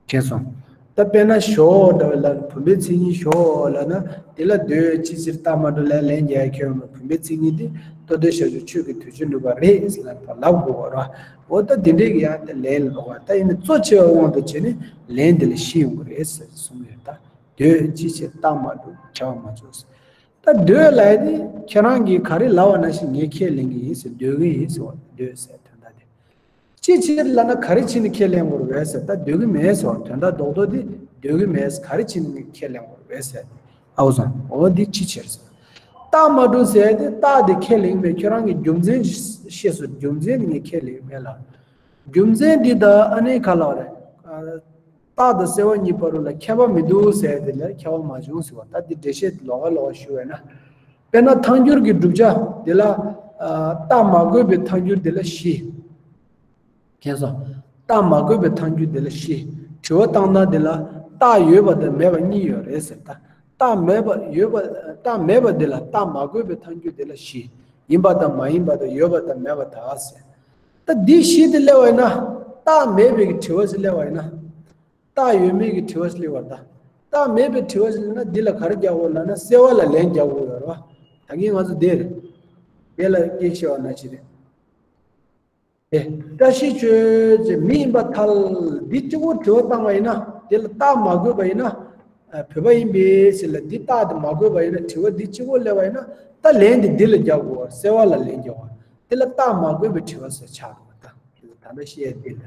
མཁྱེན་སོང་། ད་དཔེར་ན་ཞོག་འདྲ་བ་ལ་བུམ་པའི་མཚན་ཉིད་ཞོག་ལབ་ན་དེ་ལ་འདོད། ཅིའི་ཕྱིར། རྟགས་མ་གྲུབ་ལབ་ལན་རྒྱག་ཡས་ཁྱོད་བུམ་པའི་མཚན་ཉིད་དེ་ལྟོ་ལྡིར་ཞབས་ཞུམ་ཆོས་ཀྱི་དུས་ཆེན་གྲུབ་པ་རེད་ཟེར་ལབ་པ་ལབ་དགོས་པ་རེད། འོ་ད་འདི་འདྲའི་གི་ཡང་དེ་ལན་ལ་འགྲོ་བ། ད་ཡིན་ན་གཙོ་ཆེ་བའི་དབང་དུ་བྱས་ནས་ལན་འདི་ལ་བཞི་ཡོང་གི་རེད་ཟེར་གསུངས་ཡོད་ད། འདོད། ཅིའི་ཕྱིར། རྟགས་མ་གྲུབ། ཁྱབ་པ་མ་བྱུང་ཟེར། ད་འདོད་ལབ་ཡ་དེ་ཁྱེད་རང་གིས་ག་རེ་ལབ་པ་ནང་བཞིན་ངས་ཁས་ལེན་གྱི་ཡིན་ཟེར། འདོད་ཀྱི་ཡིན་ཟེར་བ། འདོད་ཟེར་དོན་དག་དེ། ཅིའི་ཕྱིར་ལབ་ན་ག་རེ་བྱས་ནས་ཁས་ལེན་དགོས་རེད་ཟེར། ད་འདོད་ཀྱི་མེད་ཟེར་བ། དོན་དག་རྡོག་རྡོག་དེ་འདོད་ཀྱི་མེད་ཟེར། ག་རེ་བྱས་ནས་ངས་ཁས་ལེན་དགོས་རེད་ཟེར། ཨའོ་སོང་། འོ་འདི་ཅིའི་ཕྱིར་ཟེར། རྟགས་མ་གྲུབ་ཟེར་ཡ་དེ་རྟགས་དེ་ཁས་ལེན་མེད། ཁྱོད་རང་གིས་རྒྱུ་མཚན་ཅིག་ཤེས་སོང་། རྒྱུ་མཚན་དེ་ངས་ཁས་ལེན་མེད་ལ། རྒྱུ་མཚན་འདི་ད་ཨ་ནི་ག་ལབ་རེད། རྟགས་དང་སེལ་བ་གཉིས་བར་དུ་ལ་ཁྱད་པར་མི་འདུག་ཟེར་དེ་ལ་ཁྱད་པར་མ་བྱུང་ཟེར་བ། ད་འདི་འགྲེལ་བཤད་ལོགས་ཀ་ལོགས་ཀ་ཞུ་བས་ན། དཔེར་ན་ཐལ་འགྱུར་གྱི་བསྒྲུབ་བྱ་དེ་ལ། རྟགས་མ་དགོས་པའི་ཐལ་འགྱུར་དེ་ལ་བཞི། མཁྱེན་སོང་། རྟགས་མ་དགོས་པའི་ཐལ་འགྱུར་དེ་ལ་བཞི། དྲི་བ་བཏང་སྟངས་དེ་ལ་རྟགས་ཡོད་པ་དང་མེད་པ་གཉིས་ཡོད་རེད་ཟེར། ད་རྟགས་མེད་པ་ཡོད་པ། རྟགས་མེད་པ་དེ་ལ་རྟགས་མ་དགོས་པའི་ཐལ་འགྱུར་དེ་ལ་བཞི། ཡིན་པ་དང་མ་ཡིན་པ་དང་ཡོད་པ་དང་མེད་པ་དག་ཟེར། ད་འདི་བཞི་དེ་སླེབས་པ་ཡིན་ན། རྟགས་མེད་པའི་གི་དྲི་བ་ཞིག་སླེབས་པ་ཡིན་ན། རྟགས་ཡོད་མེད་ཀྱི་དྲི་བ་ཞིག་སླེབས་པ་རེད་ད། རྟགས་མེད་པའི་དྲི་བ་ཞིག་སླེབས་ན་འདི་ལ་ག་རེ་རྒྱག་དགོས་ལབ་ན་སེལ་བ་ལ་ལན་རྒྱག་དགོས་ཡོད་རེད་བ། ད་གིན་ང་ཚོ་འདིར། དེ་ལ་སྐད་ཆ་བཤད་པ་ནང་བཞིན་རེད། ཨེ། བཀྲ་ཤིས་ཆོས་ཅན་མི་ཡིན་པ་ཐལ། འདི་གཅིག་པོ་དྲི་བ་བཏང་བ་ཡིན་ན། དེ་ལ་རྟགས་མ་དགོས་པ་ཡིན་ན། ཨ། བོད་པ་ཡིན་པའི་ཕྱིར་ལ་འདི་རྟགས་དེ་མ་དགོས་པ་ཡིན་ན། དྲི་བ་འདི་གཅིག་པོ་སླེབས་པ་ཡིན་ན། ད་ལན་དེ་འདི་ལ་རྒྱག་དགོས། སེལ་བ་ལ་ལན་རྒྱག་དགོས། དེ་ལ་རྟགས་མ་དགོས་པའི་དྲི་བ་ཟེར་ཆགས་འདུག་ད་ད་ལྟ་བཤད་ཡ་འདི་ལ།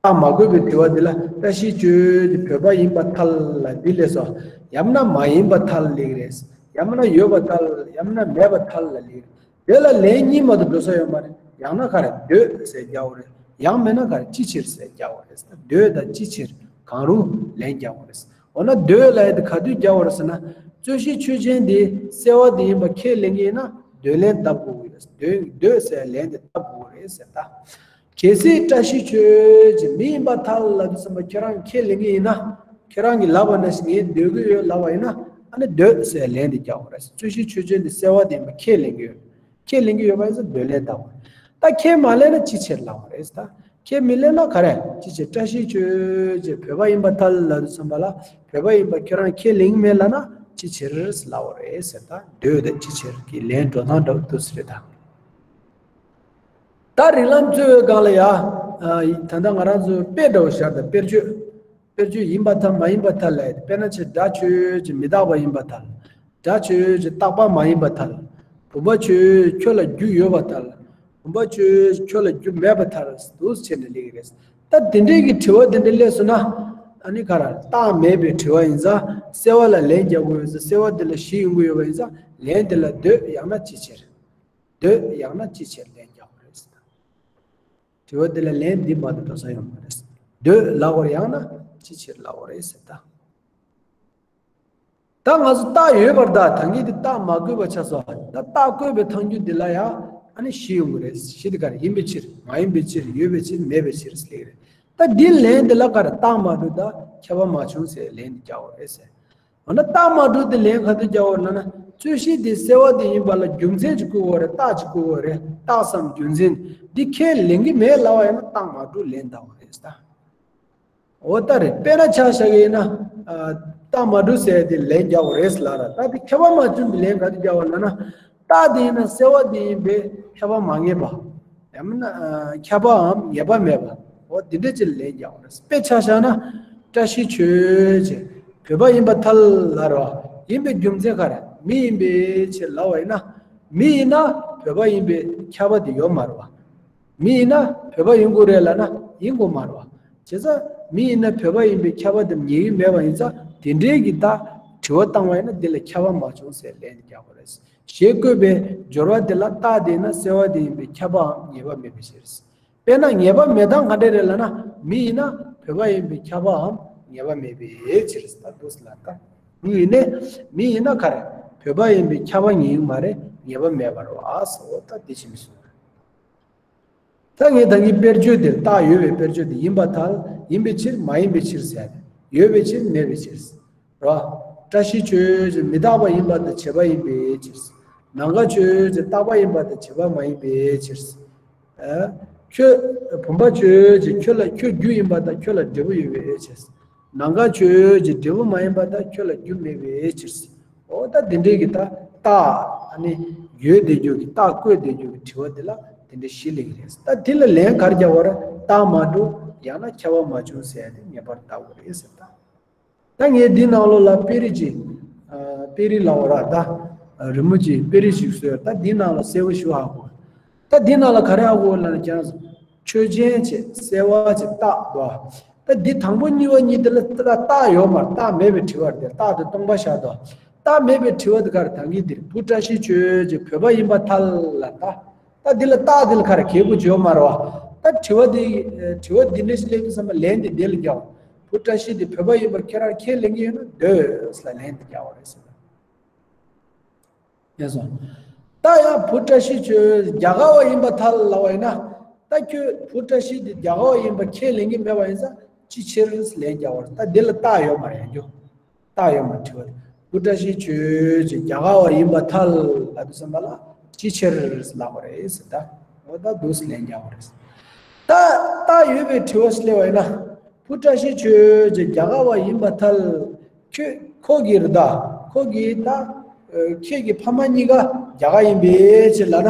རྟགས་མ་དགོས་པའི་དྲི་བ་འདི་ལ་བཀྲ་ཤིས་ཆོས་ཅན་བོད་པ་ཡིན་པ་ཐལ་ལ་འདི་ལས་སོ། ཡང་ན་མ་ཡིན་པ་ཐལ་ལ་ལེགས་རེད། ཡང་ན་ཡོད་པ་ཐལ། ཡང་ན་མེད་པ་ཐལ་ལ་ལེགས་རེད། དེ་ལ་ལན་གཉིས་མ་གཏོགས་འགྲོ་ས་ཡོད་མ་རེད། ཡང་ན་ག་རེ། འདོད་ཟེར་རྒྱག་དགོས་རེད། ཡང་མིན་ན་ག་རེ། ཅིའི་ཕྱིར་ཟེར་རྒྱག་དགོས་རེད། འདོད་དང་ཅིའི་ཕྱིར་གང་རུང་ལན་རྒྱག་དགོས་རེད། འོ་ན་འདོད་ལབ་ཡ་དེ་ག་དུས་རྒྱག་དགོས་རེད་ཟེར་ན། རྩོད་གཞི་ཆོས་ཅན་དེ་སེལ་བ་དེ་ཡིན་པ་ཁས་ལེན་གྱི་ཡིན་ན། འདོད་ལན་བཏབ་དགོས་ཀྱི་རེད། འདོད་འདོད་ཟེར་ལན་དེ་བཏབ་དགོས་ཀྱི་རེད་ཟེར་ད། གལ་སྲིད་བཀྲ་ཤིས་ཆོས་ཀྱི་མི་ཡིན་པར་ཐལ་ལབ་དུས་ཙམ་པ་ཁྱེད་རང་ཁས་ལེན་གྱི་ཡིན་ན། ཁྱེད་རང་གིས་ལབ་པ་ནང་བཞིན་ངས་འདོད་ཀྱི་ཡོད་ལབ་པ་ཡིན་ན། ཨ་ནི་འདོད་ཟེར་ལན་དེ་རྒྱག་དགོས་རེད། རྩོད་གཞི་ཆོས་ཅན་དེ་གསལ་བ་དེ་ཡིན་པ་ཁས་ལེན་གྱི་ཡོད། ཁས་ལེན་གྱི་ཡོད་པ་ཡིན་ཙང་འདོད་ལན་བཏབ་དགོས་རེད། ད་ཁས་མ་ལེན་ན་ཅི་བྱེད་ལབ་དགོས་རེད་ད། ཁས་མི་ལེན་ན་ག་རེ་ཅི་བྱེད། བཀྲ་ཤིས་ཆོས་ཀྱི་བོད་པ་ཡིན་པར་ཐལ་ལབ་དུས་ཙམ་པ་ལ། བོད་པ་ཡིན་པ་ཁྱེད་རང་ཁས་ལེན་གྱི་མེད་ལབ་ན་ཅི་བྱེད་ལབ་དགོས་རེད་ཟེར་ད། འདོད་དེ་ཅི་བྱེད་ཀྱི་ལན་འགྲོ་སྟངས་འདྲ་བོ་འདུག་ཟེར་རེད་ད། ད་རིགས་ལམ་རྩོད་པའི་སྒང་ལ་ཡ། ཨ། ད་ལྟ་ང་རང་ཚོ་དཔེ་འདྲ་བོ་བཞག་དང་། དཔེར་བརྗོད། དཔེར་བརྗོད་ཡིན་པར་ཐལ་མ་ཡིན་པར་ཐལ་ལབ། དཔེར་ན་ཆེ། སྒྲ་ཆོས་ཀྱི་མི་རྟག་པ་ཡིན་པར་ཐལ། སྒྲ་ཆོས་ཀྱི་རྟག་པ་མ་ཡིན་པར་ཐལ། བུམ་པ་ཆོས་ཀྱི་ཁྱོད་ལ་རྒྱུ་ཡོད་པར་ཐལ། བུམ་པ་ཆོས་ཀྱི་ཁྱོད་ལ་རྒྱུ་མེད་པར་ཐལ། འདུག་བྱས་ནས་སླེབས་ཀྱི་རེད། ད་དེ་འདྲའི་གི་དྲི་བ་དེ་འདྲ་སླེབས་སོང་ན། ཨ་ནི་ག་རེ། རྟགས་མེད་པའི་དྲི་བ་ཡིན་ཙང་གསལ་བ་ལ་ལན་རྒྱག་དགོས་ཡོད་ཙང་། གསལ་བ་དེ་ལ་གཞི་ཡོང་གི་ཡོད་པ་ཡིན་ཙང་ལན་དེ་ལ་འདོད་ཡང་ན་ཅི་བྱེད། འདོད་ཡང་ན་ཅི་བྱེད་ལན་རྒྱག་དགོས་རེད་ཟེར་ད། དྲི་བ་འདི་ལ་ལན་འདི་མ་གཏོགས་འགྲོ་ས་ཡོད་མ་རེད། འདོད་ལབ་དགོས་རེད། ཡང་ན་ཅི་བྱེད་ལབ་དགོས་རེད་ཟེར་ད། ད་ང་ཚོ་རྟགས་ཡོད་པར་གདའ། ད་གིན་དེ་རྟགས་མ་བཀོད་པ་ཆགས་སོང་། ད་རྟགས་བཀོད་པའི་ཐལ་འགྱུར་འདི་ལ་ཡང་ཨ་ནི་གཞི་ཡོང་གི་རེད། གཞི་དེ་ག་རེ། ཡིན་པའི་ཕྱིར། མ་ཡིན་པའི་ཕྱིར། ཡོད་པའི་ཕྱིར། མེད་པའི་ཕྱིར་ཟེར་གྱི་རེད། ད་འདི་ལན་འདི་ལ་ག་རེ། རྟགས་མ་གྲུབ་དང་ཁྱབ་པ་མ་བྱུང་ཟེར་ལན་འདི་རྒྱག་དགོས་རེད་ཟེར། འོ་ན་རྟགས་མ་གྲུབ་དེ་ལན་ག་དུས་རྒྱག་དགོས་ལབ་ན། རྩོད་གཞི་དེ་གསལ་བ་དེ་ཡིན་པ་ལ་རྒྱུ་མཚན་ཅིག་བཀོད་དགོས་རེད། རྟགས་ཅིག་བཀོད་དགོས་རེད། རྟགས་སམ་རྒྱུ་མཚན། འདི་ཁས་ལེན་གྱི་མེད་ལབ་པ་ཡིན་ན་རྟགས་མ་གྲུབ་ལན་བཏབ་དགོས་རེད་ད། འོ་ད་རེད། དཔེར་ན་ཆ་བཞག་གི་ཡིན་ན། ཨ། རྟགས་མ་གྲུབ་ཟེར་དེ་ལན་རྒྱག་དགོས་རེད་ལབ་ར། ད་དེ་ཁྱབ་པ་མ་བྱུང་དེ་ལན་ག་དུས་རྒྱག་དགོས་ལབ་ན། རྟགས་དེ་ཡིན་ན་གསལ་བ་དེ་ཡིན་པས་ཁྱབ་པ་མ་ངེས་པ། ཡང་མིན་ན། ཨ། ཁྱབ་པའམ་ངེས་པ་མེད་པ། འོ་དེ་འདྲ་ཅིག་ལན་རྒྱག་དགོས་རེད། དཔེ་ཆ་བཞག་ན། བཀྲ་ཤིས་ཆོས་ཀྱི་བོད་པ་ཡིན་པར་ཐལ་ལབ་ར། ཡིན་པའི་རྒྱུ་མཚན་ག་རེ། མི་ཡིན་པའི་ཕྱིར་ལབ་པ་ཡིན་ན། མི་ཡིན་ན་བོད་པ་ཡིན་པའི་ཁྱབ་པ་དེ་ཡོད་མ་རེད་པ། མི་ཡིན་ན་བོད་པ་ཡིན་དགོས་རེད་ལབ་ན་ཡིན་དགོས་མ་རེད་པ། བྱས་ཙང་མི་ཡིན་ན་བོད་པ་ཡིན་པའི་ཁྱབ་པ་དེ་ངེས་ཀྱི་མེད་པ་ཡིན་ཙང་། དེ་འདྲའི་གི་ད་དྲི་བ་བཏང་བ་ཡིན་ན་འདི་ལ་ཁྱབ་པ་མ་བྱུང་ཟེར་ལན་དེ་རྒྱག་དགོས་རེད། ཞེས་བཀོད་པའི་སྦྱོར་བ་འདི་ལ་རྟགས་དེ་ཡིན་ན་གསལ་བ་དེ་ཡིན་པས་ཁྱབ་པའམ་ངེས་པ་མེད་པའི་ཕྱིར། དཔེར་ན་ངེས་པ་མེད་སྟངས་ག་འདྲ་རེད་ལབ་ན། མི་ཡིན་ན་བོད་པ་ཡིན་པའི་ཁྱབ་པའམ་ངེས་པ་མེད་པའི་ཕྱིར་ཟེར་ད་འདུག་ཟེར་ལབ་ད། མི་ཡིན་ནས། མི་ཡིན་ན་ག་རེ། བོད་པ་ཡིན་པའི་ཁྱབ་པ་ངེས་ཀྱི་མ་རེད། ངེས་པ་མེད་པ་རེད་པ་ཟེར། འོ་ད་དེ་བྱས་ནས་སོང་། ད་ངས་ད་གིན་དཔེར་བརྗོད་འདིར་རྟགས་ཡོད་པའི་དཔེར་བརྗོད་འདི་ཡིན་པར་ཐལ། ཡིན་པའི་ཕྱིར། མ་ཡིན་པའི་ཕྱིར་ཟེར། ཡོད་པའི་ཕྱིར། མེད་པའི་ཕྱིར། རོ། བཀྲ་ཤིས་ཆོས་ཀྱི་མི་རྟག་པ་ཡིན་པ་དང་བྱས་པ་ཡིན་པའི་ཕྱིར། ནམ་མཁའ་ཆོས་ཀྱི་རྟག་པ་ཡིན་པ་དང་བྱས་པ་མ་ཡིན་པའི་ཕྱིར། ཨ། ཁྱོད། བུམ་པ་ཆོས་ཀྱི་ཁྱོད་ལ་ཁྱོད་རྒྱུ་ཡིན་པ་དང་ཁྱོད་ལ་འབྲས་བུ་ཡོད་པའི་ཕྱིར། ནམ་མཁའ་ཆོས་ཀྱི་འབྲས་བུ་མ་ཡིན་པ་དང་ཁྱོད་ལ་རྒྱུ་མེད་པའི་ཕྱིར། འོ་ད་དེ་འདྲའི་གི་ད་རྟགས། ཨ་ནི་ཡོད་བསྡད་རྒྱུ་གི་རྟགས་བཀོད་བསྡད་རྒྱུ་གི་དྲི་བ་དེ་ལ་དེ་འདྲའི་གཞི་སླེབས་ཀྱི་རེད། ད་དེ་ལ་ལན་ག་རེ་རྒྱག་དགོས་རེད། རྟགས་མ་གྲུབ་ཡང་ན་ཁྱབ་པ་མ་བྱུང་ཟེར་ཡ་དེ་ངེས་པར་བཏབ་དགོས་རེད་ཟེར་ད། ད་ངས་འདི་ནང་ལོགས་ལ་དཔེ་རིས་ཅིག་ཨ། དཔེ་རིས་ལབ་དགོས་ར་ད། རི་མོ་ཅིག་དཔེ་རིས་ཤིག་བཟོས། ད་འདི་ནང་ལ་གསལ་པོ་ཞུ་ཧ་གོ། ད་འདི་ནང་ལ་ག་རེ་ཧ་གོ་ལབ་ན། ཀྱང་ཆོས་ཅན་ཅིག་གསལ་བ་ཅིག་རྟགས་འདུག་ད་འདི་དང་པོ་གཉིས་པ་གཉིས་དེ་ལ་ད་རྟགས་ཡོད་མ་རེད། རྟགས་མེད་པའི་དྲི་བ་རེད། རྟགས་དེ་སྟོང་པ་བཞག་འདུག་རྟགས་མེད་པའི་དྲི་བ་དེ་ག་རེ། ད་གིན་འདིར་བུ་བཀྲ་ཤིས་ཆོས་ཀྱི་བོད་པ་ཡིན་པར་ཐལ་ལབ་ད། ད་འདི་ལ་རྟགས་འདི་ལ་ག་རེ་གལ་པོ་ཅིག་ཡོད་མ་རེད་པ། ད་དྲི་བ་འདི། དྲི་བ་འདི་འདྲ་ཞིག་སླེབས་དུས་ཙམ་པ་ལན་འདི་འདི་ལ་རྒྱག་བུ་བཀྲ་ཤིས་འདི་བོད་པ་ཡིན་པ་ཁྱེད་རང་ཁས་ལེན་གྱི་ཡོད་ན་འདོད་ལ་ལན་འདི་རྒྱག་དགོས་རེད་ཟེར། ཡིན་སོང་། ད་ཡང་བུ་བཀྲ་ཤིས་ཆོས་རྒྱ་གར་བ་ཡིན་པར་ཐལ་ལབ་པ་ཡིན་ན། ད་ཁྱོད་བུ་བཀྲ་ཤིས་འདི་རྒྱ་གར་བ་ཡིན་པ་ཁས་ལེན་གྱི་མེད་པ་ཡིན་ཙང་ཅིའི་ཕྱིར་ལན་རྒྱག་དགོས་རེད། ད་འདི་ལ་རྟགས་ཡོད་མ་རེད། ཡང་རྒྱུ། རྟགས་ཡོད་མ་དྲི་བ། བུ་བཀྲ་ཤིས་ཆོས་ཀྱི་རྒྱ་གར་བ་ཡིན་པར་ཐལ་ལབ་དུས་ཙམ་པ་ལ་ཅིའི་ཕྱིར་ལབ་པ་རེད་ཟེར་ད། འོ་ད་འདུག་སེ་ལན་རྒྱག་པ་རེད། ད་རྟགས་ཡོད་པའི་དྲི་བ་ཞིག་སླེབས་པ་ཡིན་ན། བུ་བཀྲ་ཤིས་ཆོས་ཀྱི་རྒྱ་གར་བ་ཡིན་པར་ཐལ། ཁྱོད་ཁོ་གིས་རེད་ད། ཁོ་གིས་ད། ཁྱེད་ཀྱི་ཕ་མ་གཉིས་ཀ་རྒྱ་གར་ཡིན་པའི་ཕྱིར་ལབ་ན།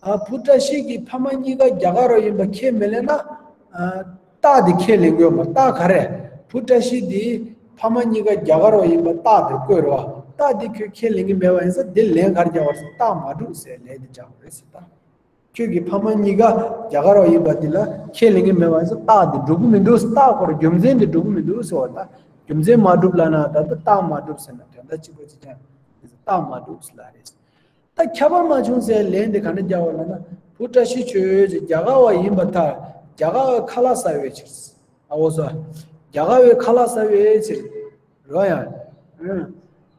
ཨ། བུ་བཀྲ་ཤིས་ཀྱི་ཕ་མ་གཉིས་ཀ་རྒྱ་གར་བ་ཡིན་པ་ཁས་མི་ལེན་ན། ཨ། རྟགས་དེ་ཁས་ལེན་དགོས་པ། རྟགས་ག་རེ། བུ་བཀྲ་ཤིས་དེའི་ཕ་མ་གཉིས་ཀ་རྒྱ་གར་བ་ཡིན་པ་རྟགས་དེ་བཀོད་རེད་པ། རྟགས་དེ་ཁྱོད་ཁས་ལེན་གྱི་མེད་པ་ཡིན་ཙང་དེ་ལན་ག་རེ་རྒྱག་པ་རེད་ཟེར། རྟགས་མ་གྲུབ་ཟེར་ལན་དེ་རྒྱག་པ་རེད་ཟེར་ད། ཁྱོད་ཀྱི་ཕ་མ་གཉིས་ཀ་རྒྱ་གར་བ་ཡིན་པ་དེ་ལ་ཁས་ལེན་གྱི་མེད་པ་ཡིན་ཙང་རྟགས་དེ་འགྲུབ་ཀྱི་མི་འདུག་རྟགས་ཁོ་རང་རྒྱུ་མཚན་དེ་འགྲུབ་ཀྱི་མི་འདུག་ཟེར་བ་ད། རྒྱུ་མཚན་མ་གྲུབ་ལབ་ན་ད་ལྟ་རྟགས་མ་གྲུབ་ཟེར་ན་དོན་དག་གཅིག་པ་གཅིག་རྐྱང་རེད། རྟགས་མ་གྲུབ་ཟེར་ལབ་རེད། ད་ཁྱབ་པ་མ་བྱུང་ཟེར་ལན་དེ་ག་འདྲ་རྒྱག་པ་ལབ་ན། བུ་བཀྲ་ཤིས་ཆོས་ཀྱི་རྒྱ་གར་བ་ཡིན་པར་ཐལ། རྒྱ་གར་བའི་ཁ་ལག་ཟ་བའི་ཕྱིར། ཨ། འོ་སོ། རྒྱ་གར་བའི་ཁ་ལག་ཟ་བའི་ཕྱིར། རོ་ཡང་། ཨང་།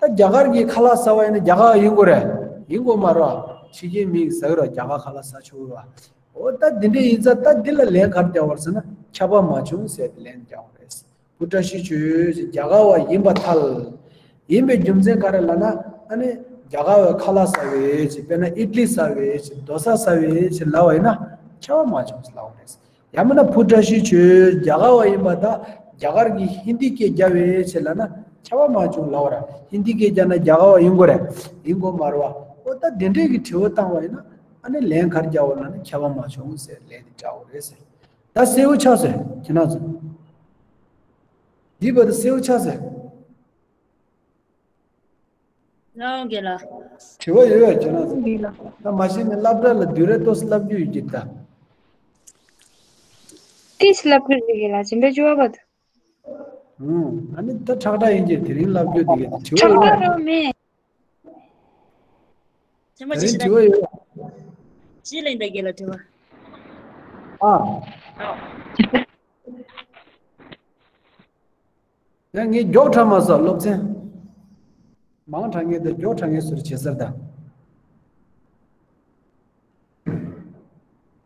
ད་རྒྱ་གར་གྱི་ཁ་ལག་ཟ་བ་ཡིན་ན་རྒྱ་གར་ཡིན་དགོས་རེད། ཡིན་དགོས་མ་རེད། ཕྱི་རྒྱལ་མི་ཟ་གི་ར་རྒྱ་གར་ཁ་ལག་ཟ་ཆོག་གི་ར། འོ་ད་འདི་འདྲ་ཡིན་ཙང་ད་འདི་ལ་ལན་ག་རེ་རྒྱག་པ་རེད་ཟེར་ན་ཁྱབ་པ་མ་བྱུང་ཟེར་ཏེ་ལན་རྒྱག་པ་རེད། བུ་བཀྲ་ཤིས་ཆོས་རྒྱ་གར་བ་ཡིན་པར་ཐལ། ཡིན་པའི་རྒྱུ་མཚན་ག་རེ་ལབ་ན་ཨ་ནི་རྒྱ་གར་བས་ཁ་ལག་ཟ་བའི་ཅིག་དཔེར་ན་ཨི་ཏི་ལི་ཟ་བའི་ཅིག་རྡོ་ས་ཟ་བའི་ཅིག་ལབ་པ་ཡིན་ན་ཁྱབ་པ་མ་བྱུང་ཟེར་ལབ་པ་རེད། ཡང་མིན་ན་བུ་བཀྲ་ཤིས་ཆོས་རྒྱ་གར་བ་ཡིན་པ་དང་རྒྱ་གར་གྱི་ཧིན་དི་སྐད་རྒྱབ་པའི་ཆེད་ལབ་ན་ཁྱབ་པ་མ་བྱུང་ལབ་པ་ར། ཧིན་དི་སྐད་རྒྱབ་ན་རྒྱ་གར་བ་ཡིན་དགོས་རེད། ཡིན་དགོས་མ་རེད་བ། ཨོ་ད་དེ་འདྲས་ཀྱི་དྲི་བ་བཏང་བ་ཡིན་ན་ཨ་ནི་ལན་ག་རེ་རྒྱག་པ་ལབ་ན་ཁྱབ་པ་མ་བྱུང་ཟེར་ལན་དེ་རྒྱག་དགོས་རེད་ཟེར། ད་གསལ་པོ་ཆགས་ཟེར་ཁྱེད་རང་ཚོ། འདི་བར་དུ་གསལ་པོ་ཆགས་ཟེར། ལའོ་དགེ་ལགས། དྲི་བ་ཡོད་ཡ་ཁྱེད་རང་ཚོ། དགེ་ལགས། ད་མ་གཞི་ནས་སློབ་གྲྭ་ལ་བསྡུས་གྲྭ་ཏོག་ཙམ་བསླབ་རྒྱུ་ཡོད་ཀྱི་ད། ཏིས་བསླབ་རྒྱུ་རེད་དགེ་ལགས་བྱིན་པའི་བཅུ་བ་བར་དུ། ཨུམ། ཨ་ནི་ད་ཁྲག་ཁྲག་ཡིན་གྱི་དེ་རིང་བསླབ་རྒྱུ་དེ་ག་དྲི་བ་ཁྲག་ཡོད་ཁྲག་ཡ། རོ་མེད། ཐེངས་མ་དེ་རིང་ཅི་དྲི་བ་ཡོད་ཡ། ཅི་ལེན་ད་དགེ་ལགས་དྲི་བ། ཨ། ཡང་ངས་མགྱོགས་དྲགས་མ་སོང་སློབ་ཚན། མང་དྲགས་ངེས་དང་མགྱོགས་དྲགས་ངེས་ཟུར་བྱེད་ཟེར་ད།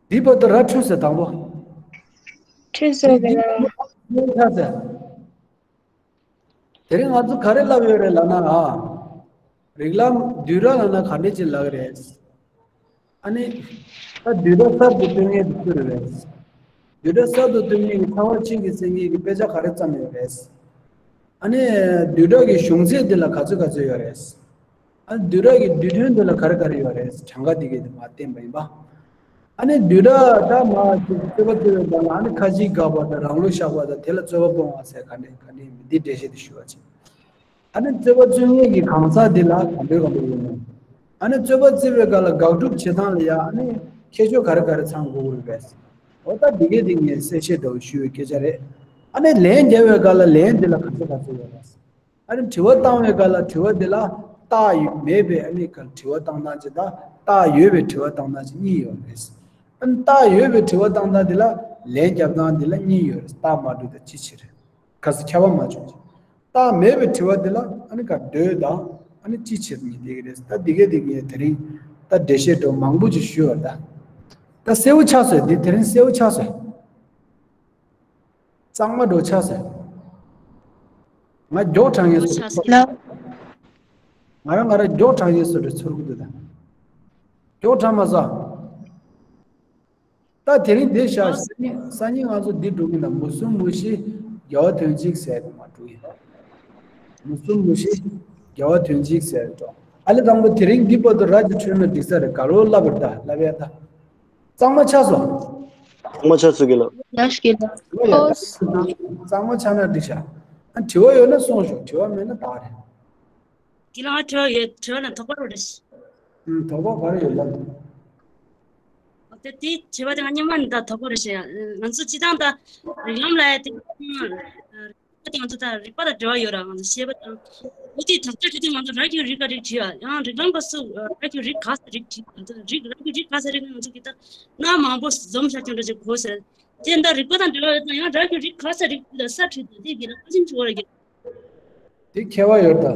འདི་བར་དུ་ར་འཕྲོད་ཟེར་དང་པོ། འཕྲོད་ཟེར་དེ་ལ། འཕྲོད་ཟེར། དེ་རིང་ང་ཚོ་ག་རེ་བསླབ་ཡོད་རེད་ལབ་ན་ཨ། རིགས་ལམ་བསྡུས་གྲྭ་ལབ་ན་ག་འདྲས་ཅིག་ལབ་ཀྱི་རེད། ཨ་ནི། ད་བསྡུས་གྲྭ་གསར་དུ་བཏོན་མཁན་དེ་སུ་རེད་པས། བསྡུས་གྲྭ་གསར་དུ་བཏོན་མཁན་གྱི་ཚ་བ་གཅིག་གི་སེང་གེ་གི་དཔེ་ཆ་ག་རེ་བརྩམས་ཡོད་རེད། ཨ་ནི། བསྡུས་གྲྭ་གི་གཞུང་ཚད་འདི་ལ་ག་ཚོད་ག་ཚོད་ཡོད་རེད། ཨ་ནི་བསྡུས་གྲྭ་གི་བསྡུས་དོན་འདི་ལ་ག་རེ་ག་རེ་ཡོད་རེད་གྲངས་ཀ་འདི་གས་དེ་མར་བསྟན་པ་ཡིན་པ། ཨ་ནི་བསྡུས་གྲྭ་ད་མར་རྩོད་པ་རྩོད་པའི་སྒང་ལ་ཨ་ནི་ཁ་ཅིག་དགག་པ་དང་རང་ལུགས་བཞག་པ་དང་དེ་ལ་རྩོད་པ་སྤོང་བ་ཟེར་ག་འདྲས་ག་འདྲས་མི་འདི་འགྲེལ་བཤད་དེ་ཞུ་བ་བྱེད། ཨ་ནི་རྩོད་པ་རྩོད་མཁན་གྱི་གང་ཟག་འདི་ལ་གང་འདོད་གང་འདོད་ཡོད་མོད། ཨ་ནི་རྩོད་པ་རྩོད་པའི་སྒང་ལ་དགག་སྒྲུབ་བྱེད་སྟངས་ལ་ཡ་ཨ་ནི་ཁྱད་ཆོས་ག་རེ་ག་རེ་ཚང་དགོས་ཀྱི་རེད་པས། འོ་ད་འདི་གས་འདི་ངས་གསལ་བཤད་འདྲ་བོ་ཞུ་བའི་སྐད་ཆ་རེད། ཨ་ནི་ལན་རྒྱབ་པའི་སྒང་ལ་ལན་འདི་ལ་ག་ཚོད་ག་ཚོད་ཡོད་རེད། ཨ་ནི་དྲི་བ་བཏང་བའི་སྒང་ལ་དྲི་བ་འདི་ལ་རྟགས་ཡོད་མེད་པའི་ཨ་ནི་ག་དྲི་བ་བཏང་སྟངས་ཅིག་དང་རྟགས་ཡོད་པའི་དྲི་བ་བཏང་སྟངས་ཅིག་གཉིས་ཡོད་རེད། ཨ་ནི་རྟགས་ཡོད་པའི་དྲི་བ་བཏང་སྟངས་འདི་ལ་ལན་རྒྱབ་སྟངས་འདི་ལ་གཉིས་ཡོད་རེད། རྟགས་མ་གྲུབ་དང་ཅི་ཕྱིར། གལ་སྲིད་ཁྱབ་པ་མ་བྱུང་ཚེ། རྟགས་མེད་པའི་དྲི་བ་འདི་ལ་ཨ་ནི་ག་འདོད་དང་ཨ་ནི་ཅི་བྱེད་ཉིད་དེ་གི་རེད། ད་འདི་གས་འདི་ངས་དེ་རིང་ད་འགྲེལ་བཤད་འདྲ་མང་པོ་ཅིག་ཞུས་པ་ད། ད་གསལ་པོ་ཆགས་སོང་། འདི་དེ་རིང་གསལ་པོ་ཆགས་སོང་། གཙང་མ་འདྲ་ཆགས་སོང་། ང་མགྱོགས་དྲགས་ངེས་སུ་ཆགས་སོང་། ང་རང་ང་རང་མགྱོགས་དྲགས་ངེས་སུ་འདྲ་ཚོར་གི་འདུག་ད། མགྱོགས་དྲགས་མ་སོང་། ད་དེ་རིང་འདི་བཞག་ཨ་སང་ཉིན་སང་ཉིན་ང་ཚོ་འདི་འགྲོ་གི་ན་མུ་གསུམ་མུ་བཞི་རྒྱལ་བ་དོན་གཅིག་ཟེར་དུ་མ་འགྲོ་ཡིན། མུ་གསུམ་མུ་བཞི་རྒྱལ་བ་དོན་གཅིག་ཟེར་འགྲོ། ཨ་ལེ་དང་པོ་དེ་རིང་འདི་བར་དུ་ར་གི་འཕྲོད་ན་འགྲིག་ས་རེད་ག་རོ་ལབ་ར་ད་ལབ་ཡ་ད། གཙང་མ་ཆགས་སོང་། གཙང་མ་ཆགས་སོང་གི་ལ། ཡ་ཤི་གི་ལ། ཨོ་ཡ་ད། གཙང་མ་ཆགས་ན་འགྲིག་ཤག་ཨ་དྲི་བ་ཡོད་ན་གསུངས་ཤོག་དྲི་བ་མེད་ན་ད་རེད། དེ་ལ་ང་དྲི་བ་ཡོད། དྲི་བ་ལ་དོགས་པ་རེད། ཨུམ། དོགས་པ་ག་རེ་ཡོད་ལབ། དེ་དེའི་དྲི་བ་དེ་ང་སྙམ་པ་ནི་ད་དོགས་པ་རེད་ཤག་ང་ཚོ་སྤྱི་བཏང་ད་རིགས་ལམ་ལ་ཡ་དེ་རིགས་པ་དེ་ང་ཚོ་ད་རིགས་པ་དང་འབྲེལ་བ་ཡོད་ར། ང་ཚོ་ཤེས་པ་དང་། འོ་དེ་དོགས་གཅོད་བྱེད་དུས་ང་ཚོ་ར་གི་རིགས་ག་རིགས་བྲིས་ཡ་ཡང་རིགས་ལམ་པ་སུ་ར་གི་རིགས་ག་ས་རིགས་བྲིས། ང་ཚོ་རིགས་ར་གི་རིགས་ག་ས་རིགས་ང་ཚོ་གི་ད་སྣ་མང་པོ་འཛོམས་ཤག་ཀྱང་འདྲ་ཅིག་གོ་ཟེར། དེ་ད་རིགས་པ་དང་འབྲེལ་བ་ཡོད་ཙང་ཡང་ར་གི་རིགས་ག་ས་རིགས་བྲིས་ད་ས་བྲིས་ད་དེ་གི་ལ་ཕ་ཆིན་བྲིས་བ་ར་གི། དེ་ཁྱད་པར་ཡོད་ད།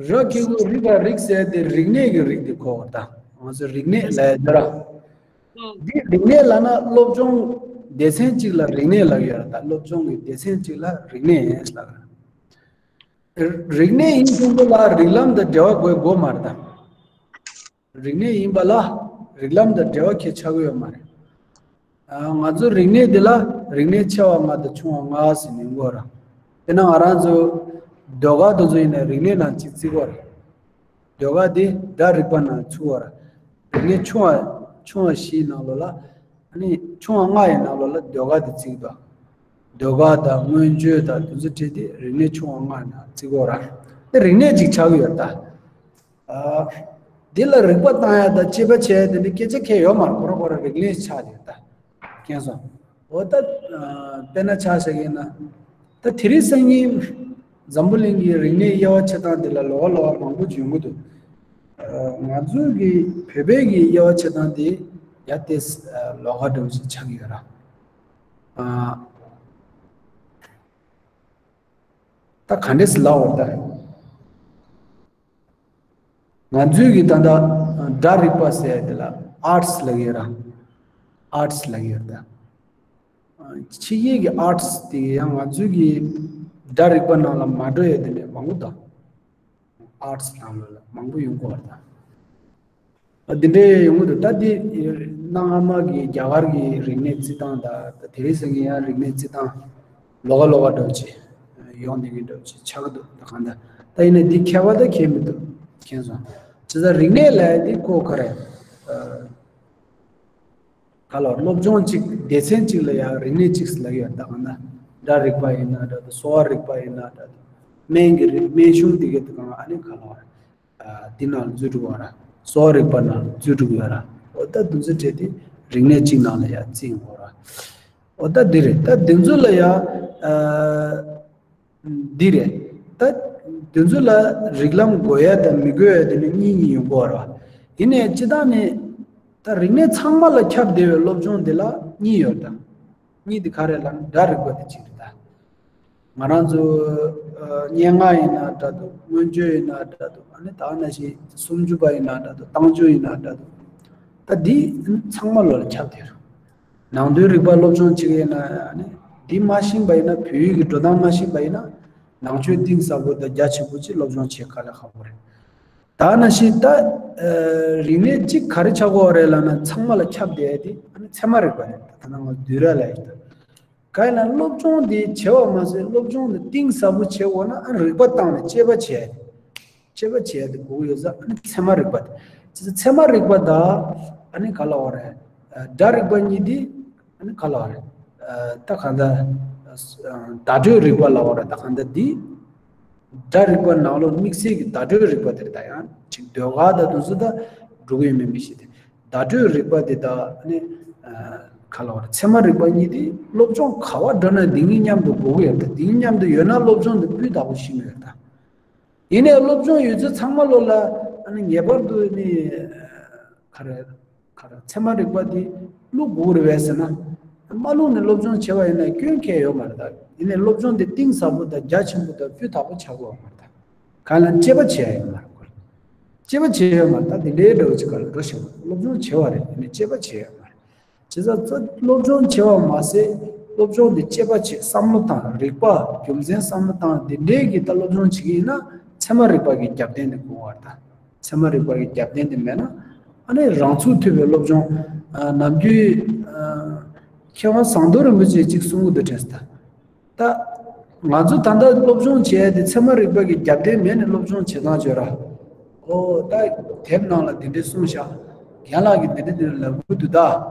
ར་གི་གུ་རི་ག་རིགས་ཟེར་ཏེ་རིག་གནས་ཀྱི་རིགས་དེ་གོ་བ་ད། ང་ཚོ་རིག་གནས་ལ་ཡ་ད་ར། འདི་རིག་གནས་ལ་ན་སློབ་སྦྱོང་སྡེ་ཚན་གཅིག་ལ་རིག་གནས་ལབ་ཡོད་ར་ད། སློབ་སྦྱོང་གི་སྡེ་ཚན་གཅིག་ལ་རིག་གནས་ཡིན་ལབ་ར། རིག་གནས་ཡིན་དུས་འདི་ལ་རིགས་ལམ་དང་འབྲེལ་བ་དགོས་དགོས་མ་རེད་ད། རིག་གནས་ཡིན་པ་ལ་རིགས་ལམ་དང་འབྲེལ་བ་ཁྱད་ཆགས་ཀྱི་ཡོད་མ་རེད། ཨ། ང་ཚོ་རིག་གནས་འདི་ལ་རིག་གནས་ཆེ་བ་ལྔ་དང་ཆུང་བ་ལྔ་ཟེར་ནས་ཡོང་གི་ཡོད་ར། དཔེར་ན་ང་རང་ཚོ་ཟློས་གར་དེ་ཚོ་ཡིན་ན་རིག་གནས་ནང་གཅིག་བརྩི་གི་ཡོད་ར། ཟློས་གར་འདི་སྒྲ་རིག་པ་ནང་ཚུད་ཡོད་ར། རིག་གནས་ཆུང་བ་ཆུང་བ་བཞིའི་ནང་ལོགས་ལ། ཨ་ནི་ཆུང་བ་ལྔ་ཡི་ནང་ལོགས་ལ་ཟློས་གར་དེ་བརྩི་གི་འདུག་ཟློས་གར་དང་མངོན་བརྗོད་དང་དེ་ཚོ་བྲིས་ཏེ་རིག་གནས་ཆུང་བ་ལྔ་ནང་བརྩི་གི་ཡོད་ར། དེ་རིག་གནས་གཅིག་ཆགས་ཀྱི་ཡོད་ད། ཨ། འདི་ལ་རིག་པ་བཏང་ཡ་དང་དཔྱད་པ་བྱས་དེ་འདྲའི་སྐད་ཆ་གང་ཡང་ཡོད་མ་རེད། ཁོ་རང་ཁོ་རང་རིག་གནས་ཆགས་ཡོད་ད། མཁྱེན་སོང་། འོ་ད། ཨ། དཔེར་ན་ཆ་བཞག་གི་ཡིན་ན། ད་དེ་རིང་སང་ཉིན་འཛམ་བུ་གླིང་གི་རིག་གནས་དབྱེ་བ་ཕྱེ་སྟངས་དེ་ལ་ལོགས་ཀ་ལོགས་ཀ་མང་པོ་ཅིག་ཡོང་གི་འདུག་ཨ། ང་ཚོའི་གི་བོད་པའི་གི་དབྱེ་བ་ཕྱེ་སྟངས་དེ་ཡ་དེ་ལོགས་ཀ་འདྲ་བོ་ཞིག་ཆགས་ཀྱི་ཡོད་ར། ཨ། ད་ག་འདྲས་སེ་ལབ་དགོས་རེད་ད། ང་ཚོའི་གི་ད་ལྟ་ སྒྲ་རིག་པ་ཟེར་ཡ་དེ་ལ་ཨར་ཊི་སི་ལབ་ཀྱི་ཡོད་ར། ཨར་ཊི་སི་ལབ་ཀྱི་ཡོད་ར། ད་ཕྱི་རྒྱལ་གྱི་ཨར་ཊི་སི་དེ་ཡང་ང་ཚོའི་གི་སྒྲ་རིག་པ་ནང་ལ་མ་འགྲོ་ཡ་དེ་ནས་མང་པོ་དང་། ཨར་ཊི་སི་ནང་ལ་མང་པོ་ཡོང་གི་ཡོད་ར། ད་འདི་འདྲའི་ཡོང་གི་འདུག་ད་འདི་གནའ་སྔ་མ་གི་རྒྱ་གར་གྱི་རིག་གནས་རྩིས་སྟངས་དང་། ད་དེ་རིང་སང་གི་ཡང་རིག་གནས་རྩིས་སྟངས་ལོགས་ཀ་ལོགས་ཀ་འདྲ་བོ་ཅིག་ཡོང་བསྡད་མཁན་འདྲ་བོ་ཅིག་ཆགས་ཀྱི་འདུག་ད་གང་ལྟར་ད་ཡིན་ནའི་འདི་ཁྱད་པར་ད་ཁྱད་མི་འདུག་མཁྱེན་སོང་། བྱས་ཙང་རིག་གནས་ལབ་ཡ་འདི་ཁོ་ག་རེ། ག་ལ་སློབ་སྦྱོང་གཅིག་སྡེ་ཚན་གཅིག་ལ་ཡང་རིག་གནས་གཅིག་ལབ་ཡོད། ད་གང་ལྟར་སྒྲ་རིག་པ་ཡིན་ན་འདྲ་འདུག་གསོ་བ་རིག་པ་ཡིན་ན་འདྲ་འདུག་སྨན་གྱི་རིགས། སྨན་གཞུང་འདི་གའི་དུ་གང་ཨ་ནི་ག་ལ་བ་རེད། འདི་ནང་ལ་འཛུལ་འགྲོ་གི་ཡོད་ར། གསོ་བ་རིག་པ་ནང་ལ་འཛུལ་འགྲོ་གི་ཡོད་ར། འོ་ད་འདུ་འཛི་བྲལ་ཏེ་རིག་གནས་གཅིག་ནང་ལ་ཡང་བརྩི་ཡོང་གི་ཡོད་ར། འོ་ད་འདི་རེད། ད་འདི་ཚོ་ལ་ཡང་འདི་རེད། ད་འདི་ཚོ་ལ་རིགས་ལམ་དགོས་ཡ་དང་མི་དགོས་ཡ་དེ་ནི་གཉིས་གཉིས་ཡོང་གི་ཡོད་ར། ཡིན་ནའི་སྤྱི་བཏང་ནས་ད་རིག་གནས་ཚང་མ་ལ་ཁྱབ་བསྡད་པའི་སློབ་སྦྱོང་འདི་ལ་གཉིས་ཡོད་ད། གཉིས་དེ་ག་རེ་ལབ་ན་སྒྲ་རིག་པ་དེ་གཅིག་རེད་ད། ང་རང་ཚོ་སྙན་ངག་ཡིན་ན་འདྲ་འདུག་སྔོན་བརྗོད་ཡིན་ན་འདྲ་འདུག་ཨ་ནི་ད་ནང་བཞིན་སུམ་ཅུ་པ་ཡིན་ན་འདྲ་འདུག་རྟགས་འཇུག་ཡིན་ན་འདྲ་འདུག་ད་འདི་ཚང་མ་ལོ་ལ་ཁྱབ་བསྡད་རེད། ནང་དོན་རིག་པ་སློབ་སྦྱོང་བྱེད་ཀྱི་ཡིན་ན་ཨ་ནི་འདི་མ་ཤེས་པ་ཡིན་ན། བོད་ཡིག་གི་འགྲོ་སྟངས་མ་ཤེས་པ་ཡིན་ན་ནང་ཆོས་གཏིང་ཟབ་པོ་དང་རྒྱ་ཆེན་པོ་ཅིག་སློབ་སྦྱོང་བྱེད་དཀའ་ལས་ཁག་པོ་རེད། ད་ནང་བཞིན་ད་རིག་གནས་གཅིག་ག་རེ་ཆགས་ཀྱི་ཡོད་རེད་ལབ་ན་ཚང་མ་ལ་ཁྱབ་བསྡད་ཡ་དེ་ཨ་ནི་ཚད་མ་རིག་པ་རེད། ད་ད་ནང་ང་བསྡུས་ར་ལབ་ཡ་ད། གང་ཡིན་ན་སློབ་སྦྱོང་འདི་བྱེད་པ་མ་ཟད་སློབ་སྦྱོང་འདི་གཏིང་ཟབ་པོ་བྱེད་དགོས་ན་ཨ་རིག་པ་བཏང་ནས་དཔྱད་པ་བྱས། དཔྱད་པ་བྱས་ཏེ་དགོས་ཀྱི་ཡོད་ས་ཨ་ནི་ཚད་མ་རིག་པ་དེ། ཅི་ཚད་མ་རིག་པ་དང་ཨ་ནི་ག་ལ་བ་རེད། སྒྲ་རིག་པ་གཉིས་དེ་ཨ་ནི་ག་ལ་བ་རེད། ད་གང་ལྟར་བརྡ་སྤྲོད་རིག་པ་ལ་བ་རེད། ད་གང་ལྟར་འདི་སྒྲ་རིག་པ་ནང་ལོགས་དམིགས་བསལ་གྱི་བརྡ་སྤྲོད་རིག་པ་དེ་རེད། ད་ཡང་ཅིག་ཟློས་གར་དང་དེ་ཚོ་ད་འགྲོ་གི་ཡོད་མེད་མི་ཤེས་ཏེ། བརྡ་སྤྲོད་རིག་པ་དེ་དག་ནི་ག་ལ་བ་རེད། ཚད་མ་རིག་པ་གཉིས་དེ་སློབ་སྦྱོང་ག་བ་འགྲོ་ན་འདི་གཉིས་མཉམ་དུ་དགོས་ཀྱི་ཡོད་རེད། འདི་གཉིས་མཉམ་དུ་ཡོད་ན་སློབ་སྦྱོང་དེ་སྤུས་དག་པོ་ཤེས་ཀྱི་ཡོད་རེད་ད། ཡིན་ནའི་སློབ་སྦྱོང་ཡོད་ཚད་ཚང་མ་ལོ་ལ་ཨ་ནི་ངེས་པར་དུ་ནི་ག་རེ་ག་རེ་ཚད་མ་རིག་པ་དེ་བླུག་དགོས་རེད་པས་ཟེར་ན། མ་བླུག་ནས་སློབ་སྦྱོང་བྱས་པ་ཡིན་ན་སྐྱོན་གང་ཡང་ཡོད་མ་རེད་ད། ཡིན་ནའི་སློབ་སྦྱོང་དེ་གཏིང་ཟབ་པོ་དང་རྒྱ་ཆེན་པོ་དང་སྤུས་དག་པོ་ཆགས་ཀྱི་ཡོད་མ་རེད་ད། གང་ལ་དཔྱད་པ་བྱས་ཡོད་མ་རེད། དཔྱད་པ་བྱས་ཡོད་མ་རེད། ད་དེ་འདྲའི་འདྲ་བོ་ཅིག་ག་ལ་འགྲོ་བཞིན་པ་སློབ་སྦྱོང་བྱས་པ་རེད། ཡིན་ནའི་དཔྱད་པ་བྱས་ཡོད་མ་རེད། བྱས་ཙང་ཚོ་སློབ་སྦྱོང་བྱས་པ་མ་ཟད་སློབ་སྦྱོང་དེ་དཔྱད་པ་བྱས་བསམ་བློ་བཏང་། རིག་པ་རྒྱུ་མཚན་བསམ་བློ་བཏང་། དེ་འདྲའི་གི་ད་སློབ་སྦྱོང་བྱེད་ཀྱི་ཡིན་ན་ཚད་མ་རིག་པ་གི་རྒྱབ་རྟེན་དེ་དགོས་པ་རེད་ད། ཚད་མ་རིག་པ་གི་རྒྱབ་རྟེན་དེ་མེད་ན་ཨ་ནི་རང་ཚུགས་ཐུབ་པའི་སློབ་སྦྱོང་། ནམ་རྒྱུན་མཁས་དབང་ཟམ་གདོང་རིན་པོ་ཆེས་གཅིག་གསུང་གི་འདུག་དྲན་སོང་ད། ད་ང་ཚོ་ད་ལྟ་སློབ་སྦྱོང་བྱས་ཏེ་ཚད་མ་རིག་པ་གི་རྒྱབ་རྟེན་མེད་ནས་སློབ་སྦྱོང་བྱེད་སྟངས་བརྗོད་ར། ཨོ་ད་དེབ་ནང་ལ་འདི་འདྲས་གསུངས་ཤག་རྒན་ལགས་ཀྱིས་འདི་འདྲས་འདི་འདྲས་ལབ་གི་འདུག་ད།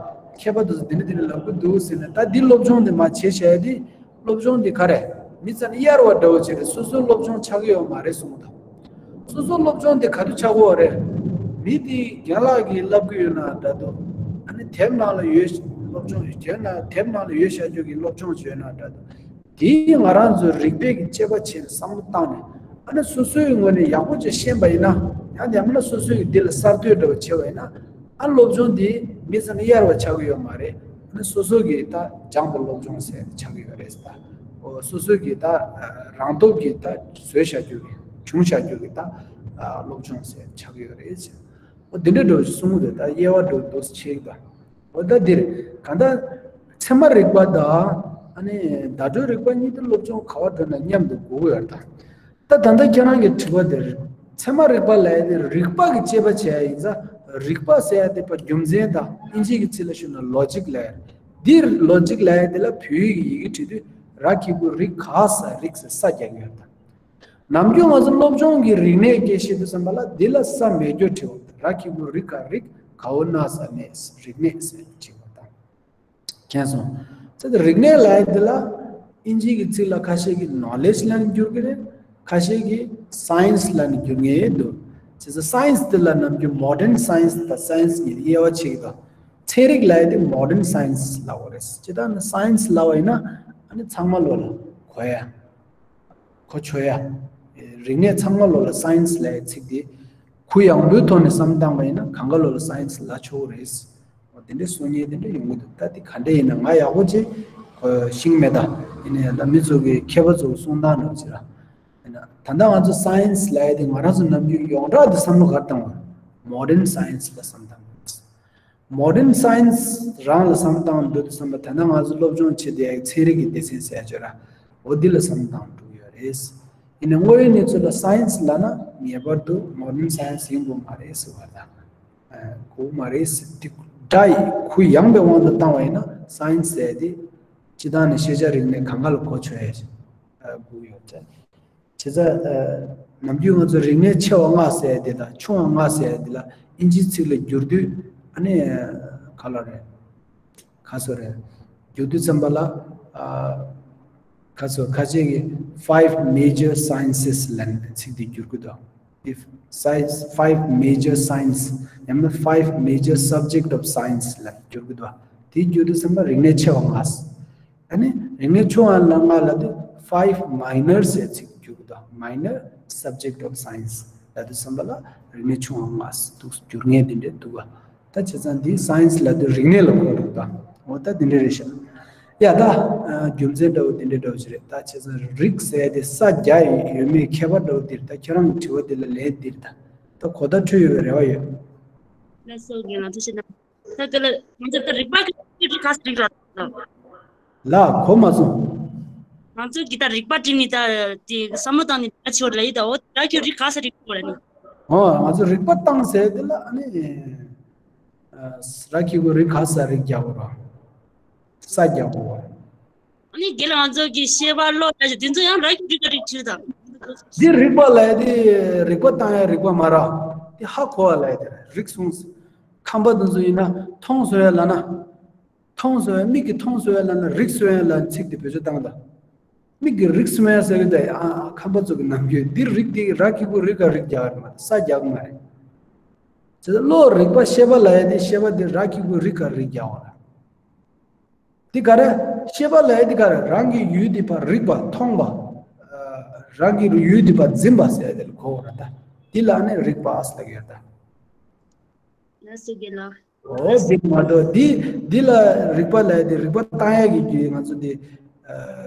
མཁས་པ་དེ་ཚོ་འདི་འདྲས་འདི་འདྲས་ལབ་གི་འདུག་ཟེར་ནས་ད་འདི་སློབ་སྦྱོང་འདི་མ་བྱས་བྱས་ཏེ་སློབ་སྦྱོང་འདི་ག་རེ་མི་ཚང་གཡར་བ་འདྲ་བོ་བྱས་ཏེ་སོ་སོའི་སློབ་སྦྱོང་ཆགས་ཀྱི་ཡོད་མ་རེད་གསུངས་ད། སོ་སོའི་སློབ་སྦྱོང་དེ་ག་དུས་ཆགས་ཀྱི་ཡོད་རེད། མི་དེ་རྒན་ལགས་ཀྱིས་བསླབ་ཀྱི་ཡོད་ན་འདྲ་འདུག་ཨ་ནི་དེབ་ནང་ལ་ཡོད་སློབ་སྦྱོང་ཡོད་དེབ་ནང་དེབ་ནང་ལ་ཡོད་བྱ་རྒྱུ་གི་སློབ་སྦྱོང་བྱས་ན་འདྲ་འདུག་དེ་ང་རང་ཚོས་རིག་པའི་གི་དཔྱད་པ་བྱས་ནས་བསམ་བློ་བཏང་ནས་ཨ་ནི་སོ་སོའི་ངོས་ནས་ཡག་པོ་ཅིག་ཤེས་པ་ཡིན་ན་ཡང་དེ་མིན་ན་སོ་སོའི་གི་འདི་ལ་གསར་གཏོད་འདྲ་བོ་བྱས་པ་ཡིན་ན་ཨ་སློབ་སྦྱོང་དེ་མི་ཚང་མ་གཡར་བ་ཆགས་ཀྱི་ཡོད་མ་རེད། ཨ་ནི་སོ་སོ་གི་ད་སྦྱངས་པའི་སློབ་སྦྱོང་ཟེར་ཆགས་ཀྱི་ཡོད་རེད་ད། ཨོ་སོ་སོ་གི་ད་རང་སྟོབས་ཀྱིས་ད་བཟོས་བྱ་རྒྱུ་གི་བྱུང་བྱ་རྒྱུ་གི་ད་སློབ་སྦྱོང་ཟེར་ཆགས་ཀྱི་ཡོད་རེད་ཟེར། ཨོ་དེ་འདྲ་འདྲ་བོ་ཞིག་གསུང་གི་འདུག་ད་དབྱེ་བ་འདྲ་བོ་འདུག་ཟེར་བྱས་ཀྱི་འདུག་འོ་ད་འདིར་གང་ལྟར་ཚད་མ་རིག་པ་དང་ཨ་ནི་བརྡ་སྤྲོད་རིག་པ་གཉིས་དེ་སློབ་སྦྱོང་ག་བ་འགྲོ་ན་མཉམ་དུ་དགོས་ཀྱི་ཡོད་རེད་ད། ད་ད་ལྟ་ཁྱེད་རང་གི་དྲི་བ་འདིར་ཚད་མ་རིག་པ་ལབ་ཡ་དེ་རིག་པ་གི་དཔྱད་པ་བྱས་ཡ་ཡིན་ཙང་རིག་པ་ཟེར་ཡ་དེ་པ་རྒྱུ་མཚན་དང་ཨིན་ཇི་གི་ཚིག་ལ་ཞུས་ན་ལོ་ཇིག་ལབ་ཡ་རེད། འདིར་ལོ་ཇིག་ལབ་ཡ་དེ་ལ་བོད་ཡིག་གི་ཡི་གེ་བྲིས་དུས་ར་གི་གུ་རི་ག་ས་རིག་ཟེར་ས་རྒྱག་གི་ཡོད་རེད་ད། ནམ་རྒྱུན་ང་ཚོ་སློབ་སྦྱོང་གི་རིག་གནས་སྐད་བཤད་དུས་ཙམ་པ་ལ་འདི་ལ་ས་མེད་རྒྱུ་བྲིས་པ་ར་གི་གུ་རི་ག་རིག་ག་འོ་ན་ས་གནས་རིག་གནས་ཟེར་བྲིས་པ་དང་། མཁྱེན་སོང་། ཚེ་འདི་རིག་གནས་ལབ་ཡ་འདི་ལ་ཨིན་ཇི་གི་ཚིག་ལ་ཁ་ཤས་ཀྱིས་ནོ་ལེཇ་ལབ་ནས་བསྒྱུར་གི་རེད། ཁ་ཤས་ཀྱིས་སའེན་སི་ལབ་ནས་བསྒྱུར་མཁན་འདུག་བྱས་ཙང་སའེན་སི་འདི་ལ་ནམ་རྒྱུན་མོ་ཌན་སའེན་སི་དང་སའེན་སི་གཉིས་དབྱེ་བ་ཕྱེ་གི་འདུག་ཚན་རིག་ལབ་ཡ་དེ་མོ་ཌན་སའེན་སི་ལབ་དགོས་རེད། སྤྱིར་བཏང་ནི་སའེན་སི་ལབ་པ་ཡིན་ན་ཨ་ནི་ཚང་མ་ལོ་ལ་གོ་ཡ། གོ་ཆོད་ཡ། རིག་གནས་ཚང་མ་ལོ་ལ་སའེན་སི་ལབ་ཡ་ཚིག་དེ་གུ་ཡངས་པོའི་ཐོག་ནས་བསམ་བློ་བཏང་པ་ཡིན་ན་གང་ག་ལོ་ལ་སའེན་སི་ལབ་ཆོག་གི་རེད། འོ་དེ་འདྲའི་གསུང་མཁན་དེ་འདྲ་ཡོང་གི་འདུག་ད་དེ་ག་འདྲ་ཡིན་ན་ང་ཡག་པོ་ཅིག་གོ་ཤེས་མེད་ད། ཡིན་ན་ཡང་ད་མི་ཚོ་གི་མཁས་པ་ཚོ་གསུང་སྟངས་འདྲ་བོ་ཅིག་ར། ཡིན་ན་ད་ལྟ་ང་ཚོ་སའེན་སི་ལབ་ཡ་དེ་ང་རང་ཚོ་ནམ་རྒྱུན་ཡོངས་གྲགས་དེ་བསམ་བློ་ག་རེ་བཏང་བ། མོ་ཌན་སའེན་སི་ལ་བསམ་བཏང་དགོས། མོ་ཌན་སའེན་སི་རང་ལ་བསམ་བཏང་འདུག་བསམ་པ་དེ་ན་ང་ཚོ་སློབ་སྦྱོང་བྱེད་བསྡད་ཡག་ཚན་རིག་གི་སྡེ་ཚན་ཟེར་ཡ་ཅིག་ཡོད་ར། འོ་འདི་ལ་བསམ་བཏང་འགྲོ་གི་ཡོད་རེད། ཡིན་ན་དངོས་ཡོད་གནས་ཚུལ་ལ་སའེན་སི་ལབ་ན་ངེས་པར་དུ་མོ་ཌན་སའེན་སི་ཡིན་དགོས་མ་རེད་ཟེར་བ་དང་། ཨ་གོ་མ་རེད་ཟེར་ཏེ། སྒྲ་ཡི་གུ་ཡངས་པའི་དབང་དུ་བཏང་བ་ཡིན་ན་སའེན་སི་ཟེར་ཏེ་སྤྱི་བཏང་ནས་ཤེས་བྱ་རིག་གནས་གང་ག་ལ་གོ་ཆོད་ཡ་ཞིག་ཨ་དགོས་ཡོད་ཚེ། བྱས་ཙང་ཨ་ནམ་རྒྱུན་ང་ཚོ་རིག་གནས་ཆེ་བ་ལྔ་ཟེར་ཡ་དེ་དང་ཆུང་བ་ལྔ་ཟེར་ཡ་དེ་ལ་ཨིན་ཇིའི་ཚིག་ལ་བསྒྱུར་དུས་ཨ་ནི་ག་ལ་རེད། ག་སོ་རེད། བསྒྱུར་དུས་ཙམ་པ་ལ་ཨ་ག་སོ་ཁ་ཆེ་གི five major sciences ལབ་ནས་ཚིག་དེ་བསྒྱུར་གི་འདུག If science, five major science ཡང་ན་five major subject of science ལབ་བསྒྱུར་གི་འདུག་དེ་བསྒྱུར་དུས་ཙམ་པ་རིག་གནས་ཆེ་བ་ལྔ། ཨ་ནི་རིག་གནས་ཆུང་བ་ལ་ལྔ་ལབ་དུས་five minor ཟེར་ཚིག་བསྒྱུར་གི་འདུག minor subject of science ལབ་དུས་ཙམ་པ་ལ་རིག་གནས་ཆུང་བ་ལྔ་ཟེར་འདུག་བསྒྱུར་མཁན་དེ་འདྲས་འདུག་ག་ད་བྱས་ཙང་འདི་སའེན་སི་ལབ་དུས་རིག་གནས་ལ་གོ་འགྲོ་ད། འོ་ད་འདི་འདྲས་རེད་ཤག་ཡ་ད་རྒྱུ་མཚན་འདྲ་བོ་འདི་འདྲས་འདྲ་བོ་ཞིག་རེད། ད་བྱས་ཙང་རིགས་ཟེར་དེ་ས་བརྒྱ་ཡོད་མེད་ཁྱད་པར་འདྲ་བོ་འདིར་ད་ཁྱེད་རང་གི་དྲི་བ་འདི་ལ་ལན་འདིར་ད་ད་གོ་བརྡ་འཕྲོད་ཡོད་པའི་རེ་བ་ཡོད། ལགས་སོ་རྒན་ལགས་ཐུགས་རྗེ་གནང་། ད་དེ་ལ་ང་ཚོ་ད་རིག་པ་གི་རིགས་ག་ས་རིགས་ར་ལ་གོ་མ་སོང་། ང་ཚོ་གི་ད་རིག་པ་བྲིས་ནི་ད་དེ་བསམ་བློ་བཏང་ནི་ད་ཆོར་ལ་ཡི་ད་འོ་ད་ཁྱོད་རིགས་ག་ས་རིགས་གོ་ལ་ནི། ཨོ་ང་ཚོ་རིག་པ་བཏང་ཟེར་དེ་ལ་ཨ་ནི་ར་ཁི་གུ་རིགས་ག་ས་རིགས་རྒྱག་གོ་ར་ས་རྒྱག་གོ་བ། ཨ་ནི་དགེ་ལ་ང་ཚོ་གི་ཤེས་པ་བློ་ལ་དེ་ཚོ་ཡང་ར་ཁི་རིགས་ག་རིགས་བྲིས་ད། འདི་རིག་པ་ལ་ཡ་དེ་རིག་པ་བཏང་ཡ་རིག་པ་མ་ར་དེ་ཧ་གོ་བ་ལ་ཡ་དེ་རིག་གསུངས། ཁམས་པ་དེ་ཚོ་ཡིན་ན་མཐོང་སོང་ཡ་ལ་ན། མཐོང་སོང་ཡ་མིག་གིས་མཐོང་སོང་ཡ་ལ་ན་རིག་སོང་ཡ་ལ་ཚིག་དེ་བེད་སྤྱོད་བཏང་ད། མིག་གིས་རིག་སོང་ཡ་ཟེར་གི་ད་ཨ་ཁམས་པ་ཚོ་གི་ནམ་རྒྱུན་འདི་རིག་དེ་ར་ཁི་གུ་རིག་ག་རིག་རྒྱག་གི་མ་རེད་ས་རྒྱག་གི་མ་རེད། དེ་ཚོ་བློ་རིག་པ་ཤེས་པ་ལ་ཡ་དེ་ཤེས་པ་དེ་ར་ཁི་གུ་རིག་ག་རིག་རྒྱག་བ་རེད། འདི་ག་རེ། ཤེས་པ་ལ་ཡ་འདི་ག་རེ་རང་གི་ཡུལ་འདི་པ་རིག་པ་མཐོང་པ། རང་གི་ཡུལ་འདི་པ་འཛིན་པ་ཟེར་ཡ་དེ་ལ་གོ་བ་ར་ད། འདི་ལ་ནི་རིག་པ་ཨ་ཟེར་གི་ཡོད་ད། ལགས་སོ་རྒན་ལགས། འོ་འདི་མ་གཏོགས་འདི་འདི་ལ་རིག་པ་ལ་ཡ་འདི་རིག་པ་བཏང་ཡ་གི་རྒྱུ་ང་ཚོ་འདི་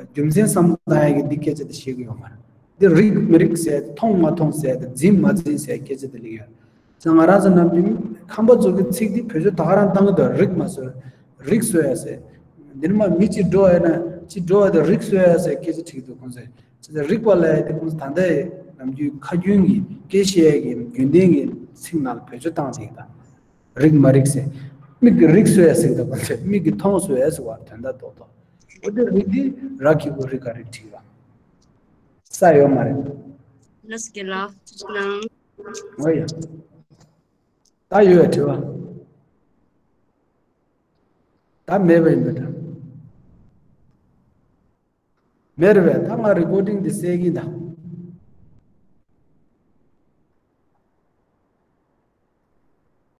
རྒྱུ་མཚན་བསམ་བཏང་ཡ་གི་འདི་སྐད་ཆ་འདི་བཤད་གི་ཡོད་མ་རེད། འདི་རིག་མི་རིག་ཟེར་མཐོང་མ་མཐོང་ཟེར་འདི་འཛིན་མ་འཛིན་ཟེར་སྐད་ཆ་འདི་ལ་ཡོད། ང་རང་ཚོ་ནམ་རྒྱུན་ཁམས་པ་ཚོ་གི་ཚིག་འདི་བེད་སྤྱོད་ད་ག་རང་བཏང་གི་འདུག་རིག་མ་སོ། རིག་སོ་ཡ་ཟེར། འདི་ནི་མ་མི་གཅིག་འགྲོ་བ་ཡིན་ན་གཅིག་འགྲོ་བ་དེ་རིག་སོ་ཡ་ཟེར་སྐད་ཆ་དྲིས་འདུག་ཁོང་ཚོས། ཅི་ཟེར་རིག་པ་ལ་ཡ་དེ་ཁོང་ཚོ་ད་ལྟའི་ནམ་རྒྱུན་ཁ་རྒྱུན་གྱི་སྐད་བཤད་ཡ་གི་རྒྱུན་ལྡན་གྱི་ཚིག་ནང་ལ་བེད་སྤྱོད་བཏང་ཟིག་ད། རིག་མ་རིག་ཟེར། མིག་གིས་རིག་སོ་ཡ་ཟེར་གི་འདུག་ཁོང་ཚོས་མིག་གིས་མཐོང་སོ་ཡ་ཟེར་བ་དོན་དག་རྡོག་རྡོག་འོ་དེ་རིག་དེ་ར་ཁི་གུ་རིག་ག་རིག་བྲིས་པ། ས་ཡོད་མ་རེད། ལགས་སོ་རྒན་ལགས་ཐུགས་རྗེ་གནང་། འོ་ཡ། ད་ཡོད་ཡ་དྲི་བ། ད་མེད་པ་ཡིན་པ་འདྲ། མེད་རེད་པས། ད་ང་རི་ཀོར་ཌིང་འདི་སེལ་གྱིན་ད།